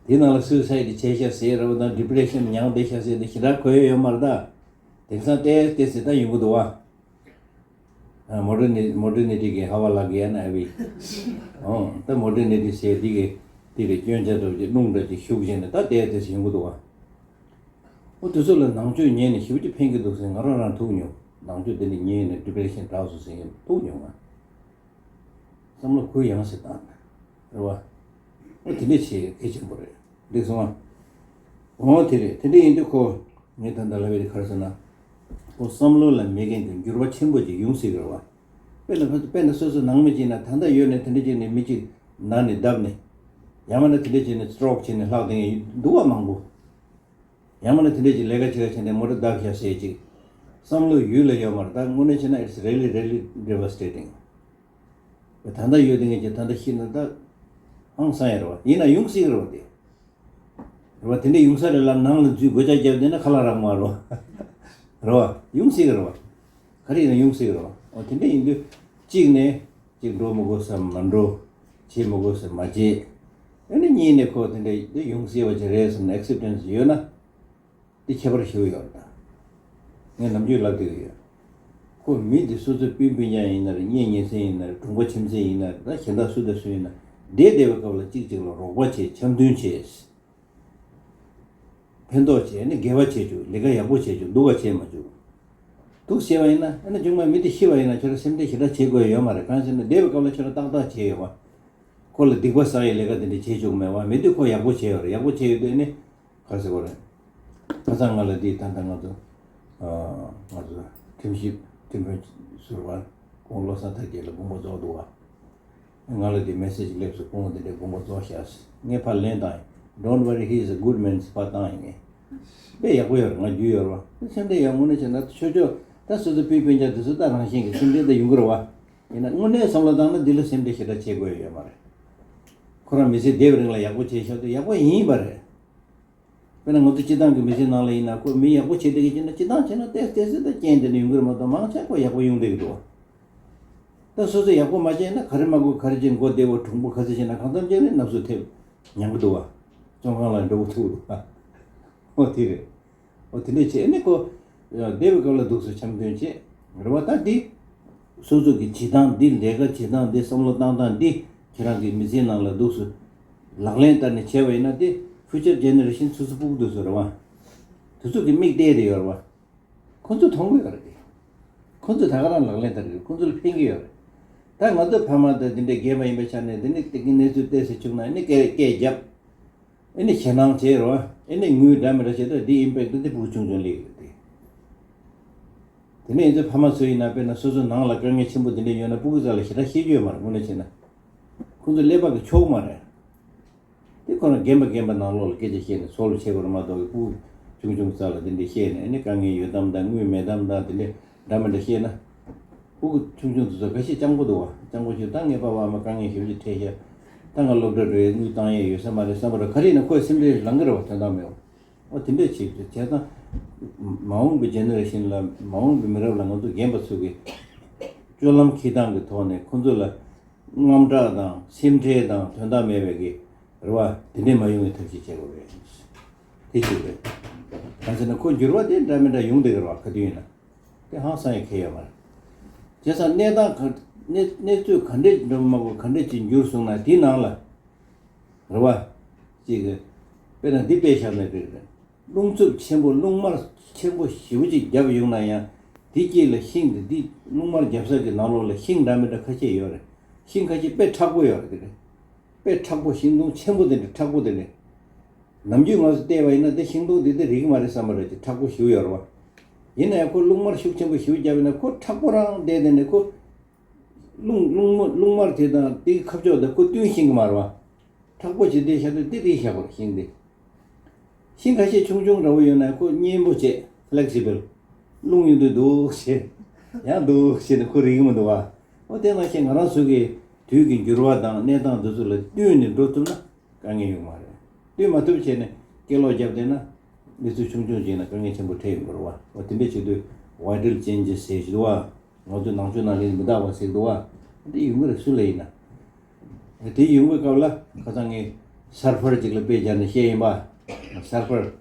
དེ་ནང་ལ་སུའི་སའི་ཌི་བྱས་ཤག་ཟེར་རེད་བ་དང་། ཌི་པི་རེ་ཤན་མྱངས་བསྡད་ཤག་ཟེར་དེ་ཞེ་དྲག་གོ་ཡ་ཡོད་མ་རེད་ད། དེང་སང་ཏོག་ཙམ་ཏོག་ཙམ་ད་ཡོང་གི་འདུག་བ། ཨ། མོ་ཌར་ནི་མོ་ཌར་ནི་ཊི་གི་ཧ་བ་ལག་གི་ཡ་ན་ཨ་བི། ཨོ་ད་མོ་ཌར་ནི་ཊི་ཟེར་དེ་གི་དེ་རེད། སྐྱོན་ཆ་འདྲ་བོ་ཅིག་རླུང་འདྲ་ཅིག་ཞུགས་བྱས་ནས་ད་ཏོག་ཙམ་ཡོང་གི་འདུག་བ། ཨོ་དེ་ཚོ་ལ་ནང་ཆོས་ཉན་ནས་ཞེ་པོ་ཅིག་ཕན་གྱི་འདུག་ཟེར་ང་རང་རང་ཐུག་མྱོང་། ནང་ཆོས་དེ་འདྲ་ཉན་ནས་ཌི་པི་རེ་ཤན་དྲག་སོང་ཟེར་མཁན་ཐུག་མྱོང་ང་། བསམ་བློ་གུ་ཡངས་སེ་བཏང་། རེད་བ། ཨོ་དེ་འདྲ་བྱེད་གལ་ཆེན་པོ་རེད། འགྲིག་སོང་ང་། འོ་དེ་རེད། དེ་འདྲ་ཡིན་དུས་ཁོ། ངས་ད་ལྟ་ལབ་པའི་ག་རེ་ཟེར་ན། ཁོ་བསམ་བློ་ལ་མེད་མཁན་གྱི་འགྱུར་བ་ཆེན་པོ་ཅིག་ཡོང་སྲིད་ཀྱི་རེད་བ། དཔེར་ན་དཔེར་ན་སོ་སོ་ནང་མི་གཅིག་ན་ད་ལྟ་ཡོད་ནས་དེ་འདྲ་ཅིག་ནས་མི་གཅིག་ན་ནས་བརྡབས་ནས། ཡང་མིན་ན་དེ་འདྲ་བྱས་ནས་སི་ཊོག་བྱས་ནས་ལྷག་བསྡད་མཁན་འདུག་བ་མང་པོ། ཡང་མིན་ན་དེ་འདྲ་ཅིག་ལས་ཀ་བྱེད་ཀ་བྱས་ནས་མོ་ཊ་བརྡབས་བཞག་ཟེར་ཅིག་བསམ་བློ་ཡུལ་ལ་ཡོད་མ་རེད། ད་དངོས་གནས་བྱས་ན་it's really, really devastating. ད་ལྟ་ཡོད་དེ་ངས་ཀྱི་ད་ལྟ་ཤི་ན་ད་ཧང་སང་ཡ་རེད་བ། ཡིན་ན་ཡོང་སྲིད་ཀྱི་རེད་བ་དེ། རེད་བ། དེ་འདྲ་ཡོང་ས་རེད་ལབ་ནང་ལ་འཛུལ་སྒོ་ལྕགས་བརྒྱབ་བསྡད་ན་ཁ་ལག་རག་མ་རེད་བ། རེད་བ། ཡོང་སྲིད་ཀྱི་རེད་བ། ག་རེ་ཡིན་ན་ཡོང་སྲིད་ཀྱི་རེད་བ། འོ་དེ་འདྲ་ཡིན་དུས་གཅིག་ནས། གཅིག་འགྲོ་མི་དགོས་ས་མ་འགྲོ། བྱེད་མི་དགོས་ས་མ་བྱེད། ཨ་ནི་གཉིས་ནས་ཁོ་དེ་འདྲ་དེ་ཡོང་སྲིད་པ་ཅིག་རེད་བསམ་ནས་ཨེག་སེབ་ཊེན་སི་ཡོད་ན། དེ་ཁྱད་པར་ཞེ་པོ་ཡོད་རེད་ད། ངས་ནམ་རྒྱུན་ལབ་བསྡད་ཀྱི་ཡོད། ཁོ་མི་འདི་སོ་སོའི་སྤུན་སྤུན་ཀྱག་ཡིན་ན་རེད། གཉེན་ཉེ་ཚན་ཡིན་ན་རེད། གྲོགས་པོ་ཁྱིམ་མཚེས་ཡིན་ན་རེད། ད་གཞན་དག་སུ་དང་སུ་ཡིན་ན། བསྡད་བསྡད་པའི་སྐབས་ལ་གཅིག་གཅིག་ལ་རོགས་པ་བྱེད། འཆམ་མཐུན་བྱེད། ཕན་ཐོགས་བྱེད། ཨ་ནི་དགེ་བ་བྱེད་བཅུག་ལས་ཀ་ཡག་པོ་བྱེད་བཅུག་སྡུག་ག་བྱེད་མ་བཅུག་འདུག་བྱས་པ་ཡིན་ན། ཨ་ནི་ཆུང་མ་མི་དེ་ཤི་བ་ཡིན་ན་ཁྱོད་རང་སེམས་ཁྲལ་ཞེ་དྲག་བྱེད་དགོས་ཡོད་མ་རེད། གང་ཟེར་ན་བསྡད་པའི་སྐབས་ལ་ཁྱོད་རང་ཏག་ཏག་བྱས་ཡོད་པ། ཁོ་ལ་སྡིག་པ་བསགས་ཡའི་ལས་ཀ་དེ་འདྲ་བྱེད་བཅུག་མེད་པ། མི་དེ་ཁོ་ཡག་པོ་བྱས་ཡོད་རེད། ཡག་པོ་བྱས་ཡོད་དུས་ཨ་ནི། ག་རེ་ཟེར་དགོས་རེད། ཁ་སང་ང་ལ་འདི་ད་ལྟ་ང་ཚོ། ཨ། ང་ཚོ་ཁྲིམས་ཞིབ་ཁྲིམས་དཔོན་ཟུར་པ་ཁོང་བློ་བཟང་ཐར་རྒྱས་ལ་དགོངས་པ་རྫོགས་འདུག་བ། ང་ལ་འདི་མེ་སེ་ཇི་སླེབས་སོང་། ཁོང་འདི་འདྲའི་དགོངས་པ་རྫོགས་ཤག་ངས་ཕར་ལན་བཏང་ཡིན། Don't worry, he is a good man. ཕར་བཏང་ཡིན་ངས། དཔེ་ཡག་པོ་ཡོད་རེད། ང་རྒྱུས་ཡོད་རེད་བ། སེམས་ཁྲལ་ཡག་དངོས་གནས་བྱས་ན་ཆོས་ཕྱོགས་ད་སོ་སོ་སྤུན་སྤུན་ཀྱག་དེ་ཚོ་ད་རང་བཞིན་གྱི་སེམས་ཁྲལ་ད་ཡོང་གི་རེད་བ། ཡིན་ན་དངོས་གནས་བསམ་བློ་བཏང་ན་འདི་ལ་སེམས་ཁྲལ་ཞེ་དྲག་བྱེད་དགོས་ཡོད་མ་རེད། ཁོ་རང་མི་ཚེ་འདས་པའི་རིང་ལ་ཡག་པོ་བྱས་ཤག་དུས་ཡག་པོ་ཡིན་པ་རེད། དཔེར་ན་ང་ཚོ་སྤྱི་བཏང་གི་མི་ཚེ་ནང་ལ་ཡིན་ན་ཁོ་མི་ཡག་པོ་བྱེད་བསྡད་ཀྱི་ཡིན་ན། སྤྱི་བཏང་བྱས་ན་ཏོག་ཙམ་ཏོག་ཙམ་ད་རྐྱེན་དེ་འདྲ་ཡོང་གི་རེད་མ་གཏོགས་མང་ཆེ་ཁོ་ཡག་པོ་ཡོང་བསྡད་ཀྱི་འདུག་ད་སོ་སོ་ཡག་པོ་མ་བྱས་ན་ག་རེ་མ་དགོས། ག་རེ་བྱས་མགོ་བདེ་བོ་གྲུང་པོ་ག་ཚོད་བྱས་ན་ཁང་ཚན་ཅིག་ནས་ནབ་སུ་ཐེབས་ཉན་གི་འདུག་བ། བཙོན་ཁང་ལ་འགྲོ་གི་ཐུག་འདུག་བ། ཨོ་དེ་རེད། ཨོ་དེ་འདྲས་བྱས་ནས་ཁོ་བསྡད་པའི་སྐབས་ལ་འདུག་སེ་འཆམ་མཐུན་བྱས། རེད་བ། ད་འདི་སོ་སོ་གི་བྱེད་སྟངས་འདི། ལས་ཀ་བྱེད་སྟངས་འདི། བསམ་བློ་བཏང་སྟངས་འདི་ཁྱེད་རང་གི་མི་ཚེའི་ནང་ལ་འདུག་སེ་ལག་ལེན་བསྟར་ནས་བྱས་པ་ཡིན་ན། དེ་ཕིའུ་ཅར་ཇེ་ནེ་རེ་ཤན་སོ་སོ་ཕྲུ་གུ་དེ་ཚོ་རེད་བ། དེ་ཚོ་གི་མིག་བལྟས་བསྡད་ཡོད་རེད་བ། ཁོ་ཚོས་མཐོང་གི་ཡོད་རེད་དེ། ཁོ་ཚོས་ད་ག་རང་ལག་ལེན་བསྟར་གི་རེད། ཁོ་ཚོ་ལ་ཕན་གི་ཡོད་རེད། ད་ང་ཚོ་ཕ་མ་དང་དེ་འདྲའི་རྒན་པ་ཡིན་པའི་ཆ་ནས་དེ་ནི་དེ་གི་གནས་ཚུལ་བལྟས་སེ་བྱུང་ན་ཨ་ནི་སྐད་སྐད་རྒྱབ། ཨ་ནི་ཞེད་སྣང་བྱེད་རོ། ཨ་ནི་ངུས་འདྲ་མི་འདྲ་བྱེད་དུས་དེ་ཨིམ་པེག་ཊི་དེ་ཕྲུ་གུ་ཆུང་ཆུང་སླེབས་ཡོད་དེ། དེ་ནས་ང་ཚོའི་ཕ་མ་ཚོ་ཡིན་ན་དཔེར་ན་སོ་སོ་ནང་ལ་དཀའ་ངལ་ཆེན་པོ་དེ་འདྲ་ཡོད་ན་སྤུ་གུ་ཚོ་ལ་ཞེ་དྲག་བཤད་རྒྱུ་ཡོད་མ་རེད། དངོས་གནས་བྱས་ན་ཁོ་ཚོ་ཀླད་པ་གི་ཕྱོགས་མ་རེད། དེ་ཁོ་རང་རྒན་པ་རྒན་པ་ནང་ལོགས་ལ་སྐད་ཆ་བཤད་ནས་ཚོགས་ལ་བྱེད་དགོས་རེད་མ་གཏོགས། ཕྲུ་གུ་ ཆུང་ཆུང་ཙག་ལ་དེ་འདྲ་བཤད་ནས། ཨ་ནི་དཀའ་ངལ་ཡོད་དམ་དང་དངུལ་མེད་དམ་དང་དེ་འདྲ་འདྲ་མི་འདྲ་བཤད་ན། ཕྲུ་གུ་ཆུང་ཆུང་དེ་ཚོ་ཁ་ཤས་སྤྱང་པོ་འདུག་བ། སྤྱང་པོ་ཞིག་ད་ངའི་པ་ཕ་མ་དཀའ་ངལ་ཞེ་པོ་ཅིག་འཕྲད་ཤག་ད་ང་སློབ་གྲྭ་འགྲོ་ཡས་དངུལ་བཏང་ཡས་ཡོད་ས་མ་རེད་བསམ་པ་རེད། ག་རེ་ཡིན་ན་ཁོའི་སེམས་ཁྲལ་ལངས་ཀྱི་རེད་བ། དོན་དག་མེད་བ། ཨོ་དེ་འདྲ་བྱེད་དུས་བྱས་ཙང་། མ་འོངས་པའི་ཇེ་ནེ་རེ་ཤན་ལ། མ་འོངས་པའི་མི་རབས་ལ་ང་ཚོ་རྒན་པ་ཚོ་གིས་སྤྱོད་ལམ་འཁྱེར་སྟངས་ཀྱི་ཐོག་ནས་ཁོ་ཚོ་ལ་དངངས་སྐྲག་དང་སེམས་ཁྲལ་དང་དོན་དག་མེད་པའི་གི་རེ་བ་དེ་འདྲས་མ་ཡོང་བའི་ཐབས་ཤེས་བྱེད་དགོས་རེད། དེ་གཅིག་རེད། གང་ཟེར་ན་ཁོ་འགྱུར་བ་དེ་འདྲ་མི་འདྲ་ཡོང་བསྡད་ཀྱི་རེད་བ། ག་དུས་ཡིན་ན། དེ་ཧང་སང་ཡ་གང་ཡང་ཡོད་མ་རེད། བྱས་ཙང་གནས་སྟངས་ག་གནས་གནས་ཚུལ་ག་འདྲས་འགྲོ་མ་དགོས་ག་འདྲས་ཅིག་འགྱུར་སོང་ན་དེའི་ནང་ལ། རེད་བ། ཅིག་གི། དཔེར་ན་འདི་དཔེ་བཞག་ན་འགྲིག་རེད། རླུང་འཚུབ་ཆེན་པོ་རླུང་དམར་ཆེན་པོ་ཞེ་པོ་ཅིག་བརྒྱབ་ཡོང་ན་ཡང་། དེ་དཀྱིལ་ལ་ཤིང་དེ་འདི་རླུང་དམར་བརྒྱབ་ས་གི་ནང་ལོགས་ལ་ཤིང་འདྲ་མི་འདྲ་ཁ་ཤས་ཡོད་རེད། ཤིང་ཁ་ཤས་དཔེ་མཁྲེགས་པོ་ཡོད་རེད། དེ་རེད། དཔེ་མཁྲེགས་པོ། ཤིང་སྡོང་ཆེན་པོ་དེ་འདྲ་མཁྲེགས་པོ་དེ་འདྲ། ནམ་རྒྱུན་ང་ཚོ་བལྟས་པ་ཡིན་ན་དེ་ཤིང་སྡོང་དེ་དེ་རིག་གི་མ་རེད་བསམ་པ་རེད། ཅིག་མཁྲེགས་པོ་ཞེ་པོ་ཡོད་རེད་བ། ཡིན་ན་ཡང་ཁོ་རླུང་དམར་ཤུགས་ཆེན་པོ་ཞེ་པོ་བརྒྱབ་ཡིན་ན་ཁོ་མཁྲེགས་པོ་རང་བསྡད་དེ་ནས་ཁོ། རླུང་རླུང་མ་རླུང་དམར་དེ་དང་དེའི་ཁ་ཕྱོགས་དེ་ཁོ་བསྟུན་ཤེས་ཀྱི་མ་རེད་བ། མཁྲེགས་པོ་བྱས་ཏེ་བཞག་དུས་དེ་དེ་བཞག་པ་རེད། ཤིང་དེ། ཤིང་ཁ་ཤས་ཆུང་ཆུང་འདྲ་བོ་ཡོད་ན་ཁོ་མཉེན་པོ་བྱས། ཕི་ལེག་སི་བལ། རླུང་ཡོང་དུས་འདུག་བྱས། ཡང་འདུག་བྱས་ནས་ཁོ་རིག་གི་མི་འདུག་བ། འོ་དེ་ནང་བཞིན་ང་རང་ཚོ་གིས་དུས་ཀྱི་འགྱུར་བ་དང་གནས་སྟངས་འདི་ཚོ་ལ་བསྟུན་ནས་འགྲོ་ཐུབ་ན་དཀའ་ངལ་ཡོད་མ་རེད། བསྟུན་མ་ཐུབ་བྱས་ནས་སྐད་ལོག་བརྒྱབ་བསྡད་ན་གནས་ཚུལ་ཆུང་ཆུང་ཅིག་ན་དཀའ་ངལ་ཆེན་པོ་འཕྲད་ཡོང་གི་རེད་བ། འོ་དེ་འདྲ་བྱེད་དུས་vital changes ཟེར་གྱི་འདུག་བ། ང་ཚོ་ནང་ཆོས་ནང་ལ་མི་རྟག་པ་ཟེར་གྱི་འདུག་བ། དེ་ཡོང་གི་རེད། སུ་ལ་ཡིན་ན། དེ་ཡོང་བའི་སྐབས་ལ་ཁ་སང་ངས་surfer ཅིག་ལ་དཔེ་སྦྱར་ནས་བཤད་ཡིན་པ། Surfer,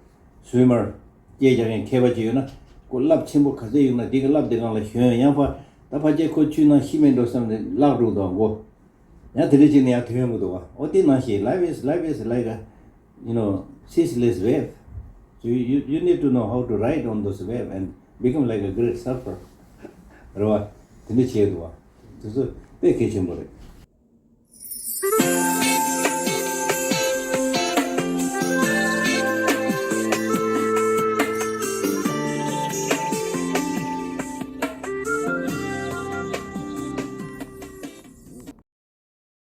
swimmer, སྐད་རྒྱག་མཁན་མཁས་པ་ཅིག་ཡོད་ན་ཁོ་རླབས་ཆེན་པོ་ག་ཚད་ཡོང་ན་དེ་གི་རླབས་དེ་སྒང་ལ་ཞོན། ཡང་ཕར་ད་ཕལ་ཆེར་ཁོ་ཆུའི་ནང་ཤི་མེད་འགྲོ་བསམ་ནས་བརླག་འགྲོ་འདུག་གོ། ཡང་དེ་འདྲ་ཅིག་ནས་ཡང་ཐོན་ཡོང་གི་འདུག་བ། འོ་དེ་ནང་བཞིན་life is, life is like a, you know, ceaseless wave. So you, you need to know how to ride on those wave and become like a great surfer. རེད་བ། དེ་འདྲ་བྱས་འདུག་བ། དེ་ཚོ་དཔེ་གལ་ཆེན་པོ་རེད།